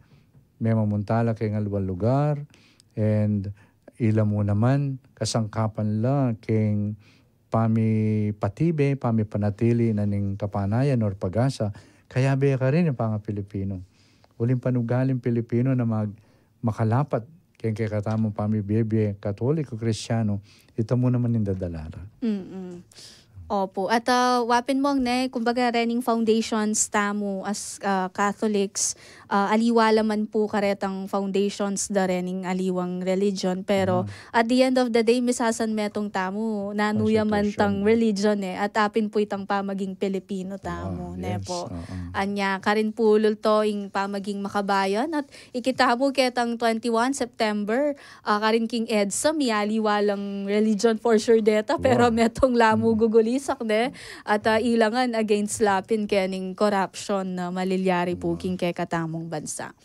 memamunta la keng aliwang lugar, and ila mu naman, kasangkapan la keng pamipatibe, pamipanatili na ning kapanayan or pag-asa, kayabe karin ing panga-Pilipino. Uling panugaling Pilipino na mag-, makalapat keng kekatamung pamibie-bie Katoliko, Kristiyano, ita mu naman ing dadala ra. Mm-mm. Opo. At, ah, wa pin mong ne, kumbaga, rening foundations tamu as, ah, Catholics, ah, aliwa la man pu karetang foundations da rening aliwang religion. Pero, at the end of the day, misasanmetung tamu, nanu ya man tang religion, eh. At apin pu itang pamaging Pilipino tamu, ne po. Anya, karin pu lulto ing pamaging makabayan. At ikita pu ketang twenty-one September, ah, karin king EDSA, mialiwa lang religion for sure deta, pero metung la mu gugulisak, ne? At, ah, ilangan against la pin kening corruption na malilyari pu king kekatamung bansa.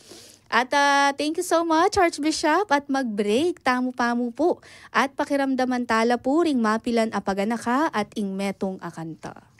At, ah, thank you so much, Archbishop. At mag-break tamu pamu pu. At pakiramdaman tala pu ring mapilan a paganaka at ing metung a kanta.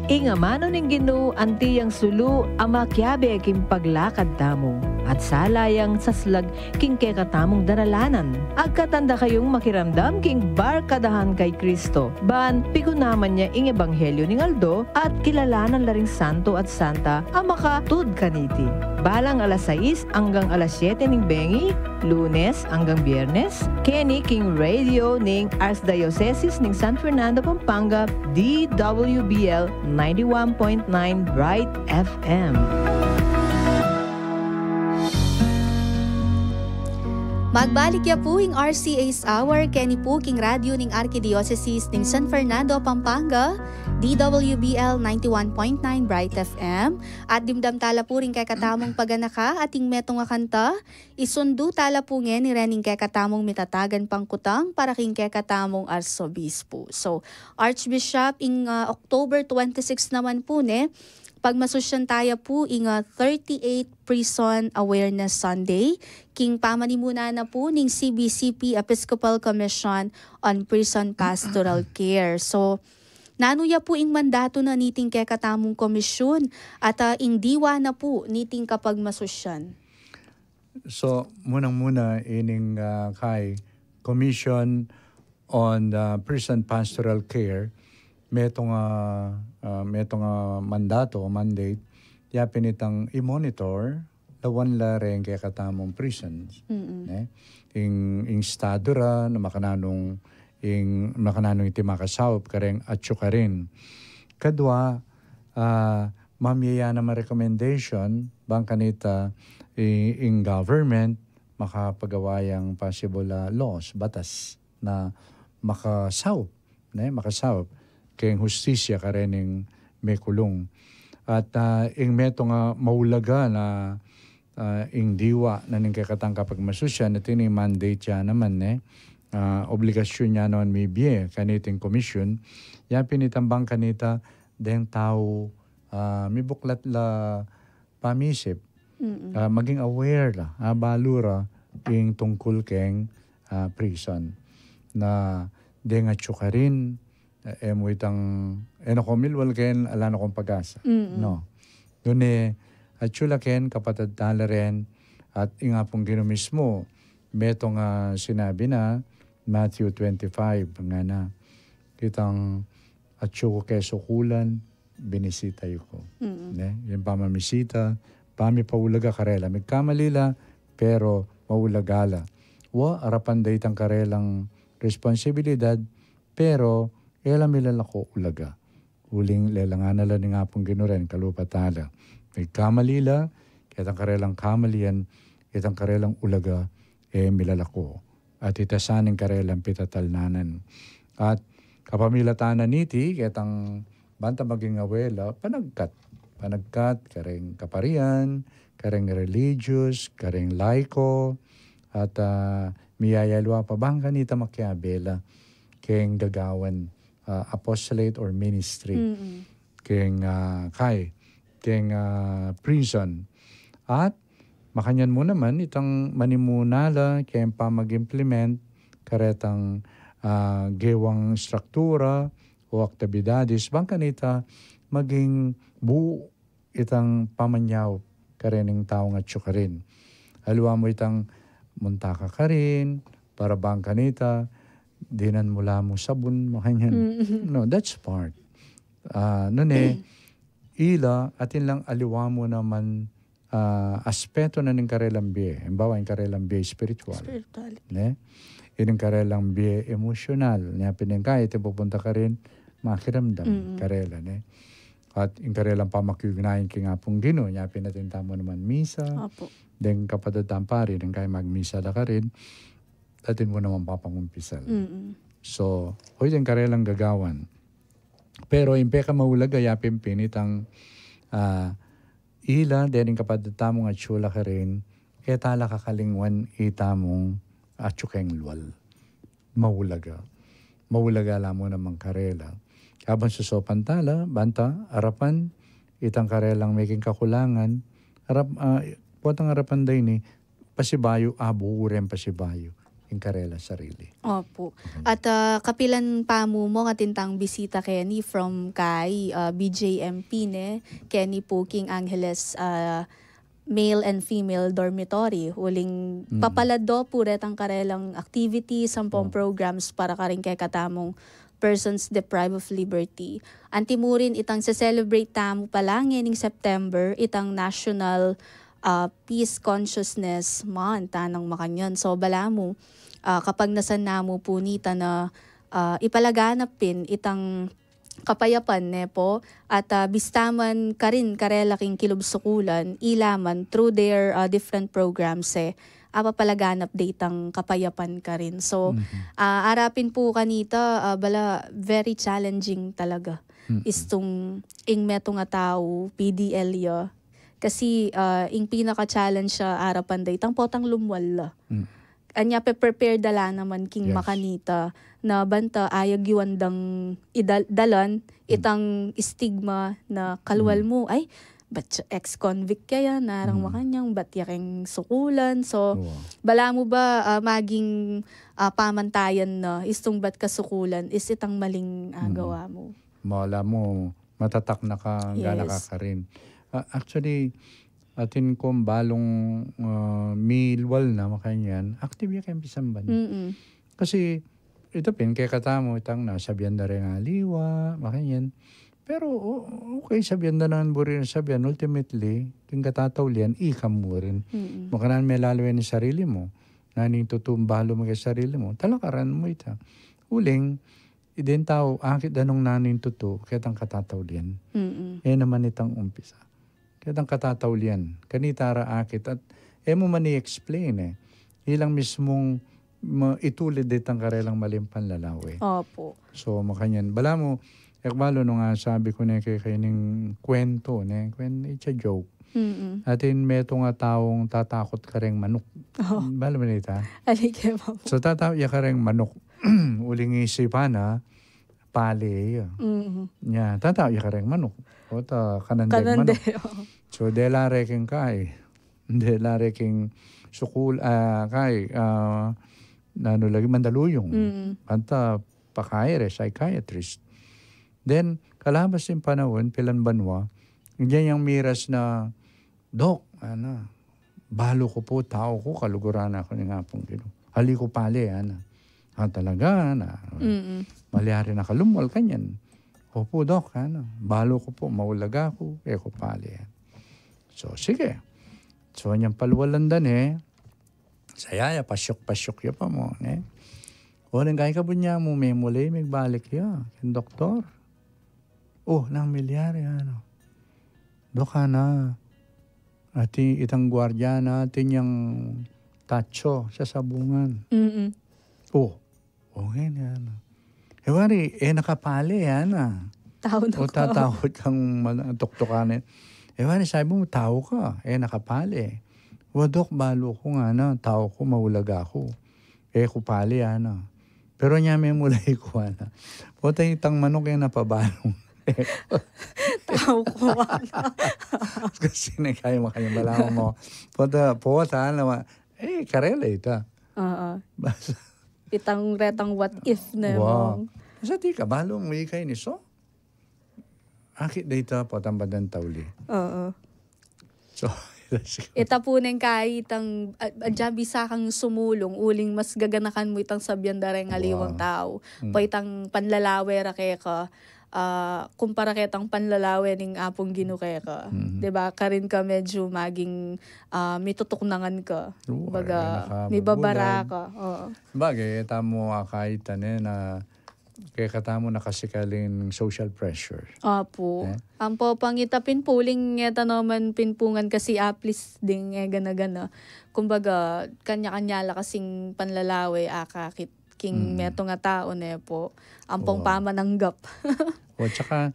Ing amanu ning Ginu anti yang sulu a makiabe king paglakad tamu, at sala yang saslag king kekatamung daralanan. Agkatan da kayung makiramdam king barkadahan kay Kristo, ban pigunaman ya ing ebanghelyo ning aldo at kilalanan la ring santo at santa a makatud kaniti. Balang alas sais anggang alas siete ning bengi, Lunes anggang Biernes, keni king radio ning Archdiocese ning San Fernando, Pampanga, D W B L ninety-one point nine Bright F M. Magbalik ya pu ing R C A's Hour, keni pu king radyo ning Arkidiyosesis ning San Fernando, Pampanga, D W B L ninety-one point nine Bright F M, at dimdam tala pu ring kekatamung paganaka at ing metung a kanta, isundu tala pu ngeni reng kekatamung mitatagan pangkutang para king kekatamung arsobispo. So, Archbishop, ing, ah, October twenty-six naman pu ne, pagmasusyan taya pu ing, ah, thirty-eight Prison Awareness Sunday, king pamanimuna na pu ning C B C P Episcopal Commission on Prison Pastoral Care. So, nanu ya pu ing mandatu na niting kekatamung komisyon, at, ah, ing diwa na pu niting kapagmasusyan? So, munang-muna ining, ah, kay Commission on, ah, Prison Pastoral Care, metung a, ah, metung a mandatu o mandate, ya pin itang i-monitor, lawan la reng kekatamung prisons, Mm-mm. ne? Ing, ing estado ra, na makananung, ing makananung iti makasaup kareng atyu karin. Kadwa, ah, mamie ya naman recommendation, bang kanita, i-, ing government, makapagawa yang possible, ah, laws, batas, na makasaup, ne, makasaup keng hustisya karening mekulung. At, ah, ing metung a maulaga na, ah, ing diwa na ning kekatang kapagmasusyan, at ini mandate ya naman, ne, ah, obligasyun ya naman mibie kaniting komisyon, ya pin itang bang kanita deng tau, ah, mibuklat la pamisip, Mm-mm. ah, maging aware la, ah, balu ra ing tungkul keng, ah, prison. Na deng atyu karin, eh, e mu itang, e na ko milwal ken, ala na kong pag-asa. Mm-mm. No. Nune, atyu la ken, kapatad tala ren, at ing Apung Ginu mismu, metung a sinabi na, Matthew twenty-five, ngana, itang atyu ku ke sukulan, binisita yu ku. Mm. Ne? Ing pamamisita, pamipaulaga karela. Migkamali la, pero maulaga la. Wa, arapan da itang karelang responsibilidad, pero e la milalako ulaga. Uling lelangan na la ning Apung Ginu ren, kalupa tala. Migkamali la, ketang karelang kamalian, ketang karelang ulaga, e milalako. At ita sa ning karelang pitatalnanan. At kapamilatan na niti, ketang banta maging aware la, panagkat. Panagkat, kareng kaparian, kareng religious, kareng laiko, at, ah, miyayaliwa pa bang kanita makiabe la keng gagawan, ah, apostolate or ministry. Mm-mm. Keng, ah, kay, keng, ah, prison. At makanyan mu naman itang manimuna la keng pamag-implement karetang, ah, gewang struktura o aktibidades, bang kanita maging buu itang pamanyaup karening taung atyu karin. Aliwa mu itang munta ka karin, para bang kanita, dinan mu la mu sabun, makanyan. Mm. No, that's part. Ah, nune, ila, atin lang aliwa mu naman, ah, aspeto na ning karelang bie. Halimbawa, ing karelang bie spiritual. Spirituality. Ne? Ining karelang bie emosyonal. Nya pin ing kaya, iti pupunta karin, makiramdam Mm-mm. karela, ne? At ing karelang pamakiugnayan king Apung Ginu, nya pin atin tamu naman misa. Opo. Deng kapatad tang pari, deng kaya magmisa da karin, atin mu naman papangumpisal. Mm-mm. So, hoy, deng karelang gagawan. Pero ing pekamaulaga ya pin pin itang, ah, ila, deng kapatad tamung atyu la karin, e tala kakalingwan itamung atyu keng lual. Maulaga. Maulaga la mu naman karela. Kabang susopan tala, banta, arapan, itang karelang meking kakulangan, arap-, ah, potang arapan da ini, pasibayu, abu reng pasibayu. ing karela sarili. Opu. At, ah, kapilan pa mu mo, atin tang bisita keni from kay, ah, B J M P ne, keni pu king Angeles, ah, male and female dormitory. Uling papalado pu retang karelang activities, ampong programs para karing kekatamung persons deprived of liberty. Anti mu rin itang se-celebrate tamu pala ngening September, itang National, ah, Peace Consciousness Month, tanang makanyan. So, bala mu, ah, kapagnasan namu pu nita na, ah, ipalaganap pin itang kapayapan, ne po, at, ah, bista man karin karela king kilub sukulan, ila man through their, ah, different programs, eh, apapalaganap de itang kapayapan karin. So, ah, arapin pu kanita, ah, bala very challenging talaga. Istung ing metung a tau, P D L ya. Kasi, ah, ing pinaka-challenge ya arapan da itang potang lumwal la. Anya pe-prepare da la naman king makanita na banta ayag yu andang idal-, dalan itang stigma na kalwal mu, ay, bat ya ex-convict kaya, narang makanyang, bat ya keng sukulan. So, bala mu ba, ah, maging, ah, pamantayan na istung bat ka sukulan is itang maling, ah, gawa mu? Mala mu, matatak na ka, gana ka karin. Ah, actually, atin kung balung, ah, milwal na makanyan, active ya keng pisamban. Kasi, ita pin, kekatamu, itang na, sabian da reng aliwa, makanyan. Pero, o-, okay, sabian da nang buri, sabian, ultimately, king katataulian, ika mu rin. Makananu me laluan ing sarili mu, naning tutu balu mu keng sarili mu, talakaran mu ita. Uling, ing tau, akit da nung naning tutu, ketang katataulian. E naman itang umpisa. Ketang katataulian. Kanita ra akit at, e mu man i-explain e. Ilang mismung ma-, itulid itang karelang maling panlalawe. Opu. So, makanyan. Bala mu, e ku balu nung, ah, sabi ku ne keka ining kwento, ne? Kwen-, it's a joke. Atin metung a taung tatakut kareng manuk. Balu mu nita? Ali ke, Papa. So, tatakut ya kareng manuk. Uling isipan na, pale ya. Nya, tatakut ya kareng manuk. O ta, kanan deng manuk. So, dela re king kai. Dela re king sukul, ah, kai, ah, nanu lagi, Mandaluyong. Panta, pakai re, psychiatrist. Then, kalabas ing panaun, pilan banua, dinan yang miras na, "Dok," ana, "balu ku pu, tau ku, kaluguran na ku ning Apung Ginu. Ali ku pale," ana. "Ah, talaga?" ana. Malyari na ka lumwal kanyan. "Opu, Dok," ana. "Balu ku pu, maulaga ku, e ku pale," ana. So, sige. So, nyang palwalan da ne, saya ya, pasyuk-pasyuk ya pa mu, ne? O, nung kaya kabud nya mu, memulay, migbalik ya keng doktor. O, nanu milyari, ana? "Dok," ana, "atin itang guardia na, atin yang tatso, sasabungan." O, o, ngeni, ana. E wari, e na ka pale, ana. Tau na ka. O, tatakut kang mana-, tuktukan e. E wari, sabi mu, tau ka, e na ka pale. "Wa, Dok, balu ku," ngana, "tau ku, maulaga ku. E ku pale," ana. "Pero nya memulay ku," ana. Pota, itang manuk e na pabalu. Tau ku, ana. Kasi ne kaya makanya balamu mu. Pota, pota, ana, ma-, e, karela ita. Oo. Basta. Itang retang what if ne, Mong. Basta di ka balu mu ikay ni so. Akit da ita, potang bandang tauli. Oo. So, ita pu neng kai itang, a-, adya bisa kang sumulung, uling mas gaganakan mu itang sabian da reng aliwang tau. Pota itang panlalawe ra keka, ah, kumpara ketang panlalawe ning Apung Ginu keka. Di ba? Karin ka medyo maging, ah, mitutuknangan ka. Baga, mibabara ka. Oo. Bagay, tamu akaitan e na kekatamu na kasi kaling social pressure. Apu. Ampo pang ita pin pu uling ngeta naman pin pu ngan kasi aplis ding e gana-gana. Kumbaga, kanya-kanya la kasing panlalawe akakit king metung a tau ne pu. Ampong pamananggap. O, tsaka,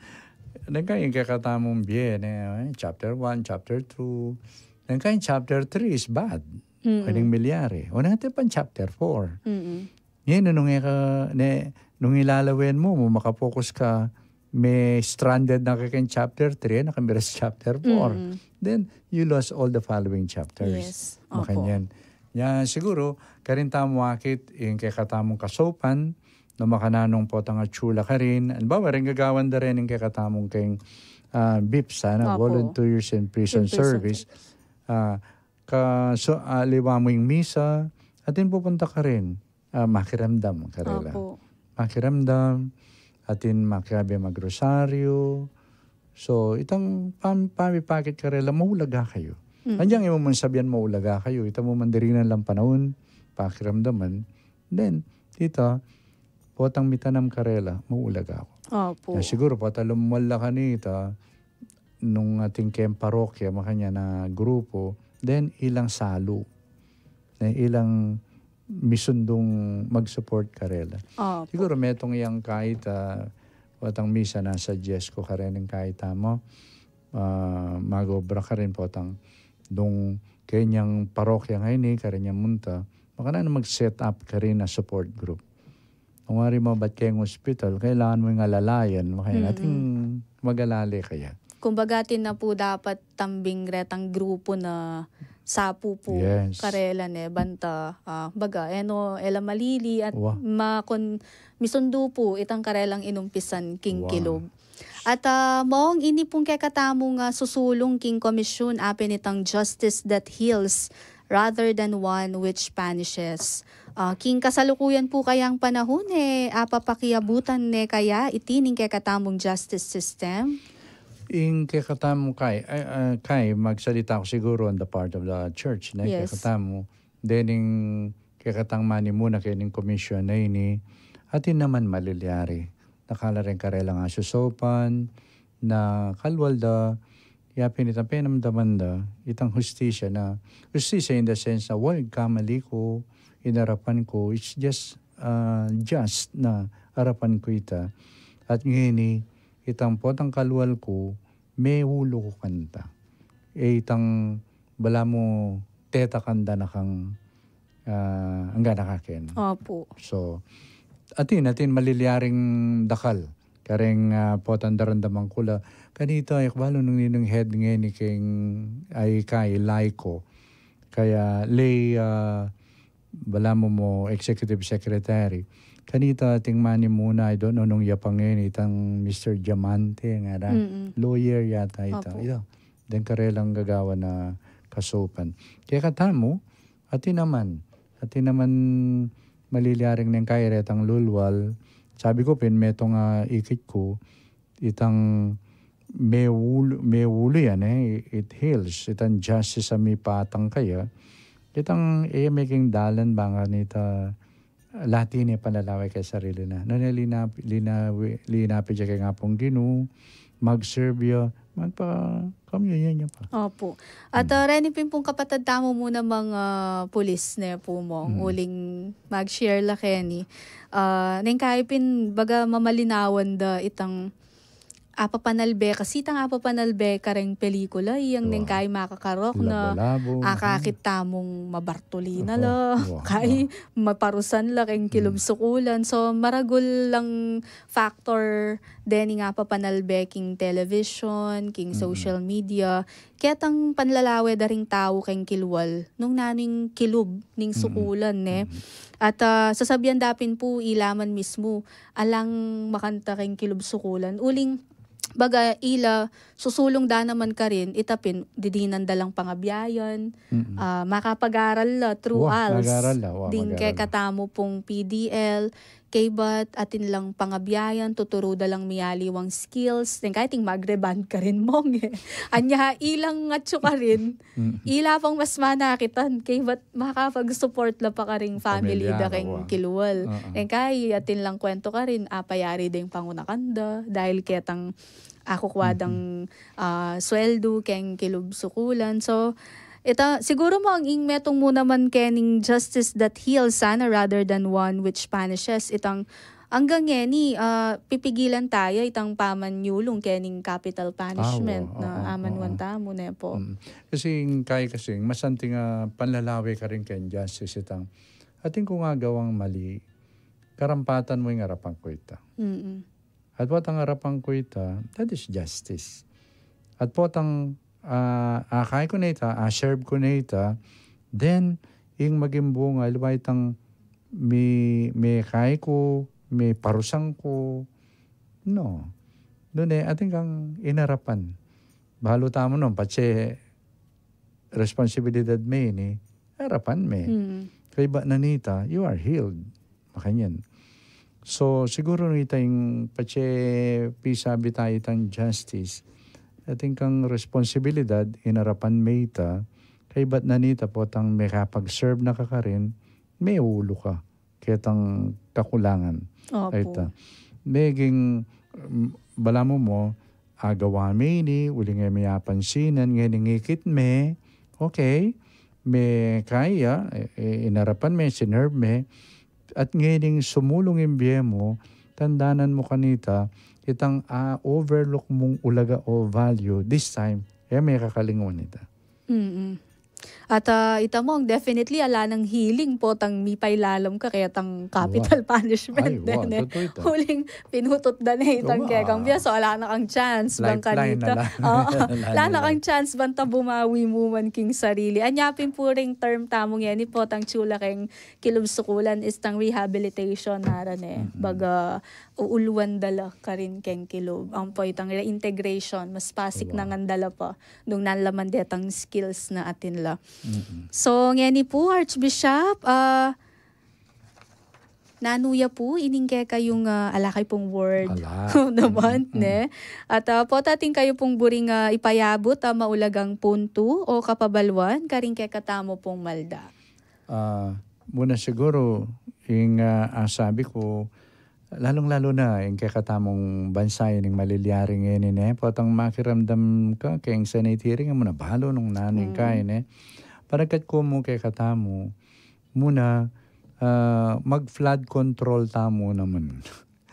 nagkaing kekatamung bie, ne, chapter one, chapter two. Nagkaing chapter three is bad. Pwedeng milyari. O, nate pang chapter four. Ngeni, nung ika, ne, nung ilalawen mu, mu maka-focus ka, me-stranded na ka keng chapter three, nakamiras chapter four. Then, you lost all the following chapters. Yes. Opo. Makanyan. Ya, siguru, karin tamu akit, ing kekatamung kasaupan, no makananu potang atsu la karin. Halimbawa, ring gagawan da rin ing kekatamung keng, ah, bip, sana, Opo. Volunteers in Prison In prison Service. service. Ah, ka, so, ah, aliwa mu ing misa, atin pupunta karin. Ah, makiramdam karela. Opo. Makiramdam, atin makiabe magrosaryo. So, itang pam-, pamipakit karela, maulaga kayu. Mm. Anyang e mu man sabian maulaga kayu, ita mu man dirinan lang panaun, pakiramdaman. Then, ita, potang mitanam karela, maulaga ku. Opo. Na siguru, pota lumwal la kanita, nung atin keng parokya, makanyan a grupo, then ilang salu. Na ilang misundung mag-support karela. Opo. Siguru metung yang kahit, ah, potang misa na suggest ku karin ing kahit amo, ah, mag-obra karin potang nung kenyang parokya ngeni, karin yang munta, makananu mag-set up karin a support group. Kung wari mo bat keng hospital, kailangan mu ing alalayan, makanyan Mm. atin mag-alale kaya. Kumbaga, atin na pu dapat tambing retang grupo na sapu pu Yes. karela ne, banta, ah, baga, e no, e la malili at Wa. makon-, misundu pu itang karelang inumpisan king Wa. kilub. At, ah, maong ini pung kekatamung susulung king komisyun, apin itang Justice That Heals rather than one which punishes. Ah, king kasalukuyan pu kayang panahun, e, apapakiabutan ne kaya iti ning kekatamung justice system? Ing kekatamu kay, ah, ah, kay, magsalita ku siguru on the part of the church, ne? Yes. Kekatamu, dening kekatang manimuna kening komisyon a ini, atin naman malilyari. Dakal la ring karelang asusaupan, na kalwal da, ya pin itang penamdaman da, itang hustisya na, hustisya in the sense na, "Wa, kamali ku, inarapan ku, it's just, ah, just na arapan ku ita." At ngeni, itang potang kalwal ku, meulu ku kanta. E itang balamu tetakan da na kang, ah, angga na kaken. Opo. So, atin, atin malilyaring dakal. Kareng, ah, potang daramdaman ku la. Kanita, e ku balu nung ninung head ngeni keng, ay, kay, laiko. Kaya lay, ah, balamu mo executive secretary. Kanita ating manimuna, I don't know nung ya pa ngeni, itang Mister Diamante, ngara. Mm-mm. Lawyer yata ita. Opo. Ita. Deng karelang gagawan a kasaupan. Kekatamu, atin naman, atin naman malilyaring neng kay retang lulwal. Sabi ku pin, metung a ikit ku, itang meulu, meulu yan, e, it heals, itang justice a mipatang kaya, itang, e, meging dalan bang kanita, lati ne panlalawe keng sarili na. Nune linap-, linawi-, linapit ya keng Apung Ginu, mag-serve ya, magpa-, communion ya pa. Opo. At, Mm. ah, reni pin pung kapatad tamu mu namang, ah, pulis ne pu mo, Mm. uling mag-share la keni. Ah, neng kayi pin baga mamalinawan da itang apapanalbe, kasi itang apapanalbe kareng pelikula, iyang Wa. neng kayi makakarok na Labo-labo, akakit tamung mabartuli na Wa, la, wa, kayi wa. maparusan la keng kilub Mm. sukulan. So, maragul lang factor dening apapanalbe king television, king Mm-mm. social media, ketang panlalawe da ring tau keng kilwal, nung nanu ing kilub ning Mm-mm. sukulan, ne? Mm-mm. At, ah, sasabian da pin pu, ila man mismu, alang makanta keng kilub sukulan. Uling, baga ila, susulung da naman karin, ita pin, didinan da lang pangabiayan, Mm-mm. ah, makapag-aral la, through Wa, als, mag-aral la, wa, ding mag-aral la. kekatamu pung P D L, kaybat atin lang pangabiayan, tuturu da lang mialiwang skills, deng kayiting magreband karin mong, e. Anya, ilang atsu karin, Mm. ila pang mas manakitan, kaybat makapag-support la pa karing family Pamilya, da keng wa. kilwal. Oo. Deng kayi, atin lang kwento karin, apayari deng pangunakan da, dahil ketang akukwa dang, Mm-mm. ah, sweldu keng kilub sukulan. So, ita, siguru mo, ing metung mu naman kening justice that heals sana rather than one which punishes. Itang anggang ngeni, ah, pipigilan taya itang pamanyulung kening capital punishment Ah, wa. na Oo, amanuan oo. tamu, ne po. Mm. Kasi ing kayi kasi, masanting, ah, panlalawe karin keng justice itang, atin kung agawang mali, karampatan mu ing arapan ku ita. Mm-mm. At potang arapan ku ita, that is justice. At potang, ah, akay ku na ita, a-serve ku na ita, then, Ing maging bunga, aliwa itang mi, mekay ku, miparusan ku. No. Nune, atin kang inarapan. Balu tamu nun, patse responsibilidad me ini, arapan me. Mm. Kaybat na nita, you are healed. Makanyan. So, siguru nita ing patse pisabi tayu itang justice. Atin kang responsibilidad, inarapan me ita, kaybat na nita potang mekapag-serve na ka karin, meulu ka ketang kakulangan. Opo. Ayta. Meging, mm, balamu mu, agawa me ini, uling e me apansinan, ngening ikit me, okay, mekaya, e, e, inarapan me, sinerve me, at ngening sumulung ing bie mu, tandanan mu kanita, itang, ah, overlook mung ulaga o value, this time, e me kakalingwan ita. Mm-mm. At, ah, ita mu, definitely, ala nang healing potang mipailalam ka ketang capital punishment. Ay, wa, tutu ita. Uling pinutut da ne itang kekang bie. So, ala na kang chance bang kanita. Lifeline na lang. Oo. Ala na kang chance bang ta bumawi mu man king sarili. Anya pin pu ring term tamu ngeni potang atsu la keng kilub sukulan is itang rehabilitation, ngaran e. Mm-mm. Baga, uuluan da la karin keng kilub. Ampo itang reintegration, mas pasik na ngan da la pa nung nanu la man detang skills na atin la. Mm-mm. So, ngeni pu, Archbishop, ah, nanu ya pu ining kekayung, ah, ala kayu pung word of the month, ne? At, ah, pota atin kayu pung buring, ah, ipayabut a maulagang puntu o kapabaluan karing kekatamu pung malda. Ah, muna siguru, ing, ah, asabi ku, lalung-lalu na ing kekatamung bansa ining malilyari ngeni, ne? Potang makiramdam ka keng Senate hearing, e mu na balu nung nanu ing kain, ne? Panakat ku mu kekatamu, muna, ah, mag-flood control tamu naman.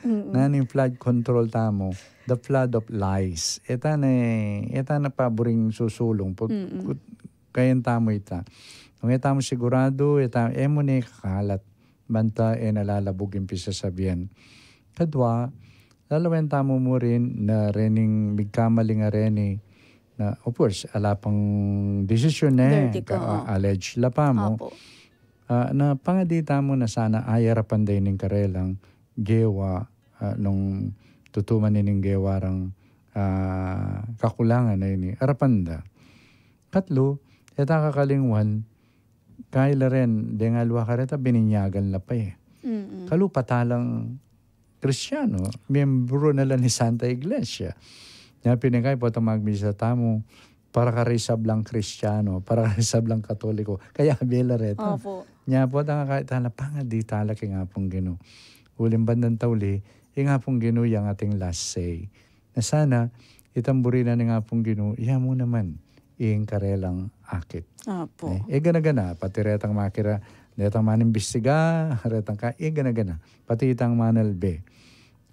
Mm-mm. Nanu ing flood control tamu? The flood of lies. Eta na, eta na paburing susulung. Pag-, kut-, kayan tamu ita. Nung e tamu siguradu, e ta-, e mu ne kakalat. Banta e na lalabug ing pisasabian. Kadua, lalawen tamu mu rin na rening migkamaling a reni na, of course, ala pang desisyon ne, verdict, ka-, oo, alleged la pa mu. Opo. Ah, na pangadi tamu na sana ayarapan da ining karelang gewa, ah, nung tutuman ining gewa rang, ah, kakulangan na ini. Arapan da. Katlu, e ta kakalingwan, kaila ren, deng aliwa kareta, bininyagan la pa e. Mm-mm. Kalupa talang Kristiano, miyembro na la ning Santa Iglesia. Nya pin e kay potang magmisa tamu, para karing sablang Kristiano, para karing sablang Katoliko. Kaya bela reta. Opo. Nya potang akakit tala, pangadi tala king Apung Ginu. Uling bandang tauli, ing Apung Ginu yang ating last say. Na sana, itang buri na ning Apung Ginu, ya mu naman, ing karelang akit. Opo. E, e gana-gana, pati retang makira, retang manimbestiga, retang ka, e gana-gana. Pati itang manalbe.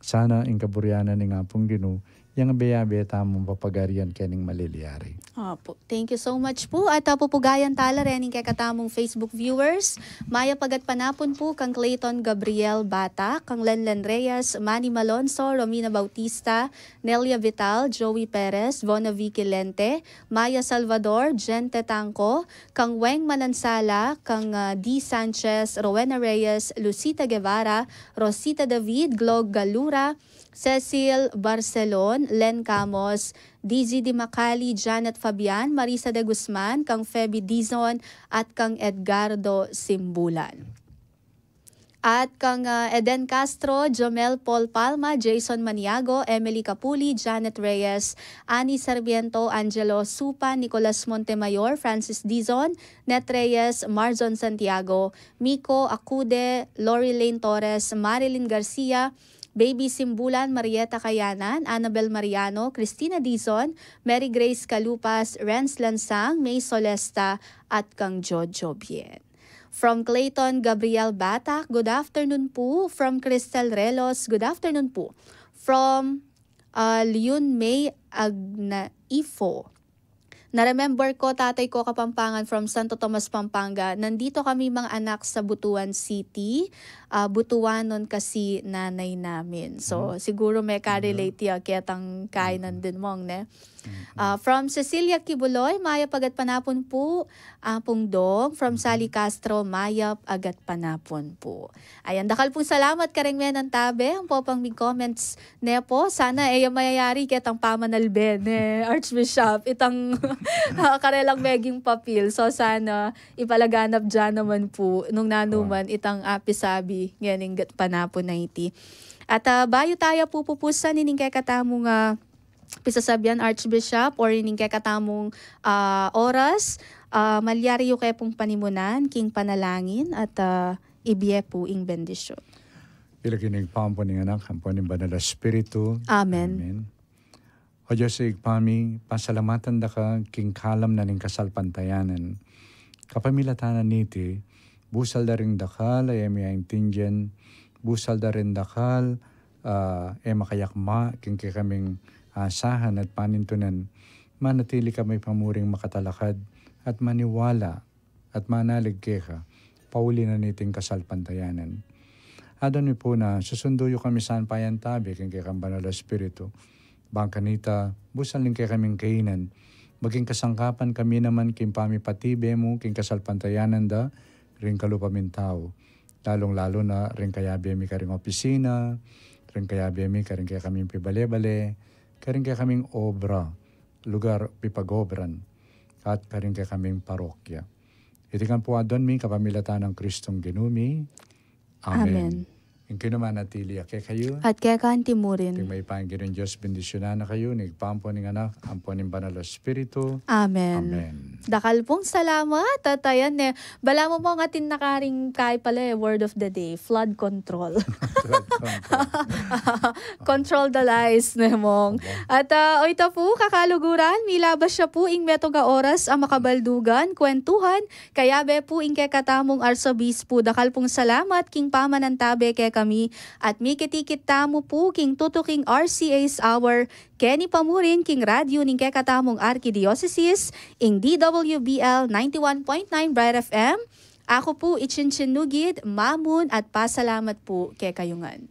Sana ing kaburian na ning Apung Ginu, yang abe-abe tamung papagarian kening malilyari. Opo. Thank you so much pu. At, ah, pupugayan tala rening kekatamung Facebook viewers. Mayap a gatpanapun pu kang Clayton Gabriel Bata, kang Lenlen Reyes, Manny Malonzo, Romina Bautista, Nelia Vital, Joey Perez, Bona Vicky Lente, Maya Salvador, Jen Tetangco, kang Weng Manansala, kang, ah, D Sanchez, Rowena Reyes, Lucita Guevara, Rosita David, Glog Galura, Cecil Barcelon, Len Camos, D Z Dimacali, Janet Fabian, Marisa de Guzman, kang Feby Dizon, at kang Edgardo Simbulan. At kang, ah, Eden Castro, Jomel Paul Palma, Jason Maniago, Emily Capuli, Janet Reyes, Annie Sarmiento, Angelo Supa, Nicolas Montemayor, Francis Dizon, Net Reyes, Marzon Santiago, Miko Acude, Lori Lane Torres, Marilyn Garcia, Baby Simbulan, Marieta Kayanan, Annabel Mariano, Christina Dizon, Mary Grace Calupas, Renz Lansang, May Solesta, at kang Jojo Bien. From Clayton Gabriel Batak, good afternoon pu. From Cristel Relos, good afternoon pu. From, uh, Leon May Agnaifo, Na-remember ko, tatay ko Kapampangan from Santo Tomas, Pampanga. Nandito kami mga anak sa Butuan City. Ah, Butuanon kasi nanay namin. So, siguro may ka-relate ya ketang kainan din mong, ne? Ah, from Cecilia Kibuloy, mayap a gatpanapun pu, Apung Dong. From Sally Castro, mayap a gatpanapun pu. Ayan, dakal pung salamat kareng menantabe, ampo pang mig-comments ne pu. Sana e ya mayayari ketang pamanalbe ne Archbishop itang, ah, karelang meging papil. So sana ipalaganap da naman pu nung nanu man itang apisabi ngening gatpanapun a iti. At, ah, bayu taya pu pupusan ining kekatamung, ah, pisasabian, Archbishop, or ining kekatamung, ah, oras, ah, malyari yu ke pung panimunan king panalangin at, ah, ibie pu ing bendisyun. King lagyu ning Ibpa, ampo ning Anak, ampo ning Banal a Espiritu. Amen. Amen. O Dios, Ibpa mi, pasalamatan da ka king kalam na ning kasalpantayanan. Kapamilatan na niti, busal da ring dakal a e mi aintindian, busal da ring dakal, ah, e makayakma king kekaming asahan at panintunan, manatili kami pamuring makatalakad at maniwala at manalig keka, pauli na niting kasalpantayanan. Aduan mi pu na susundu yu kami san payantabe king kekang Banal a Espiritu. Bang kanita, busal ning kekaming kainan, maging kasangkapan kami naman king pamipatibe mu king kasalpantayanan da ring kalupa ming tau. Lalung-lalu na ring kayabe mi karing opisina, ring kayabe mi karing kekaming pibale-bale, karing kekaming obra, lugar pipag-obran, at karing kekaming parokya. Iti ngan pu aduan mi kapamilatan nang Kristong Ginu mi. Amen. Amen. Ing Ginu manatili ya kekayu. At keka anti mu rin. Ing Mayupayang Ginung Dios bendisyunan na kayu, ning Ibpa, ampo ning Anak, ampo ning Banal a Espiritu. Amen. Amen. Dakal pung salamat. At ayan, eh, balamu mong atin na karing kai pala, eh, word of the day, flood control. Flood control. Control the lies, ne mong. Aba. At, ah, o ita pu, kakaluguran, milabas ya pu ing metung a oras a makabaldugan kwentuhan, kayabe pu ing kekatamung Arsobispu. Dakal pung salamat king pamanantabe kekami, at mikit-ikit tamu pu king tutuking R C A's Hour, keni pa mu rin king radyu ning kekatamung arkidiosesis, ing D W B L ninety-one point nine Bright F M. Aku pu i Chinchin Nugid, mamun at pasalamat pu kekayu ngan.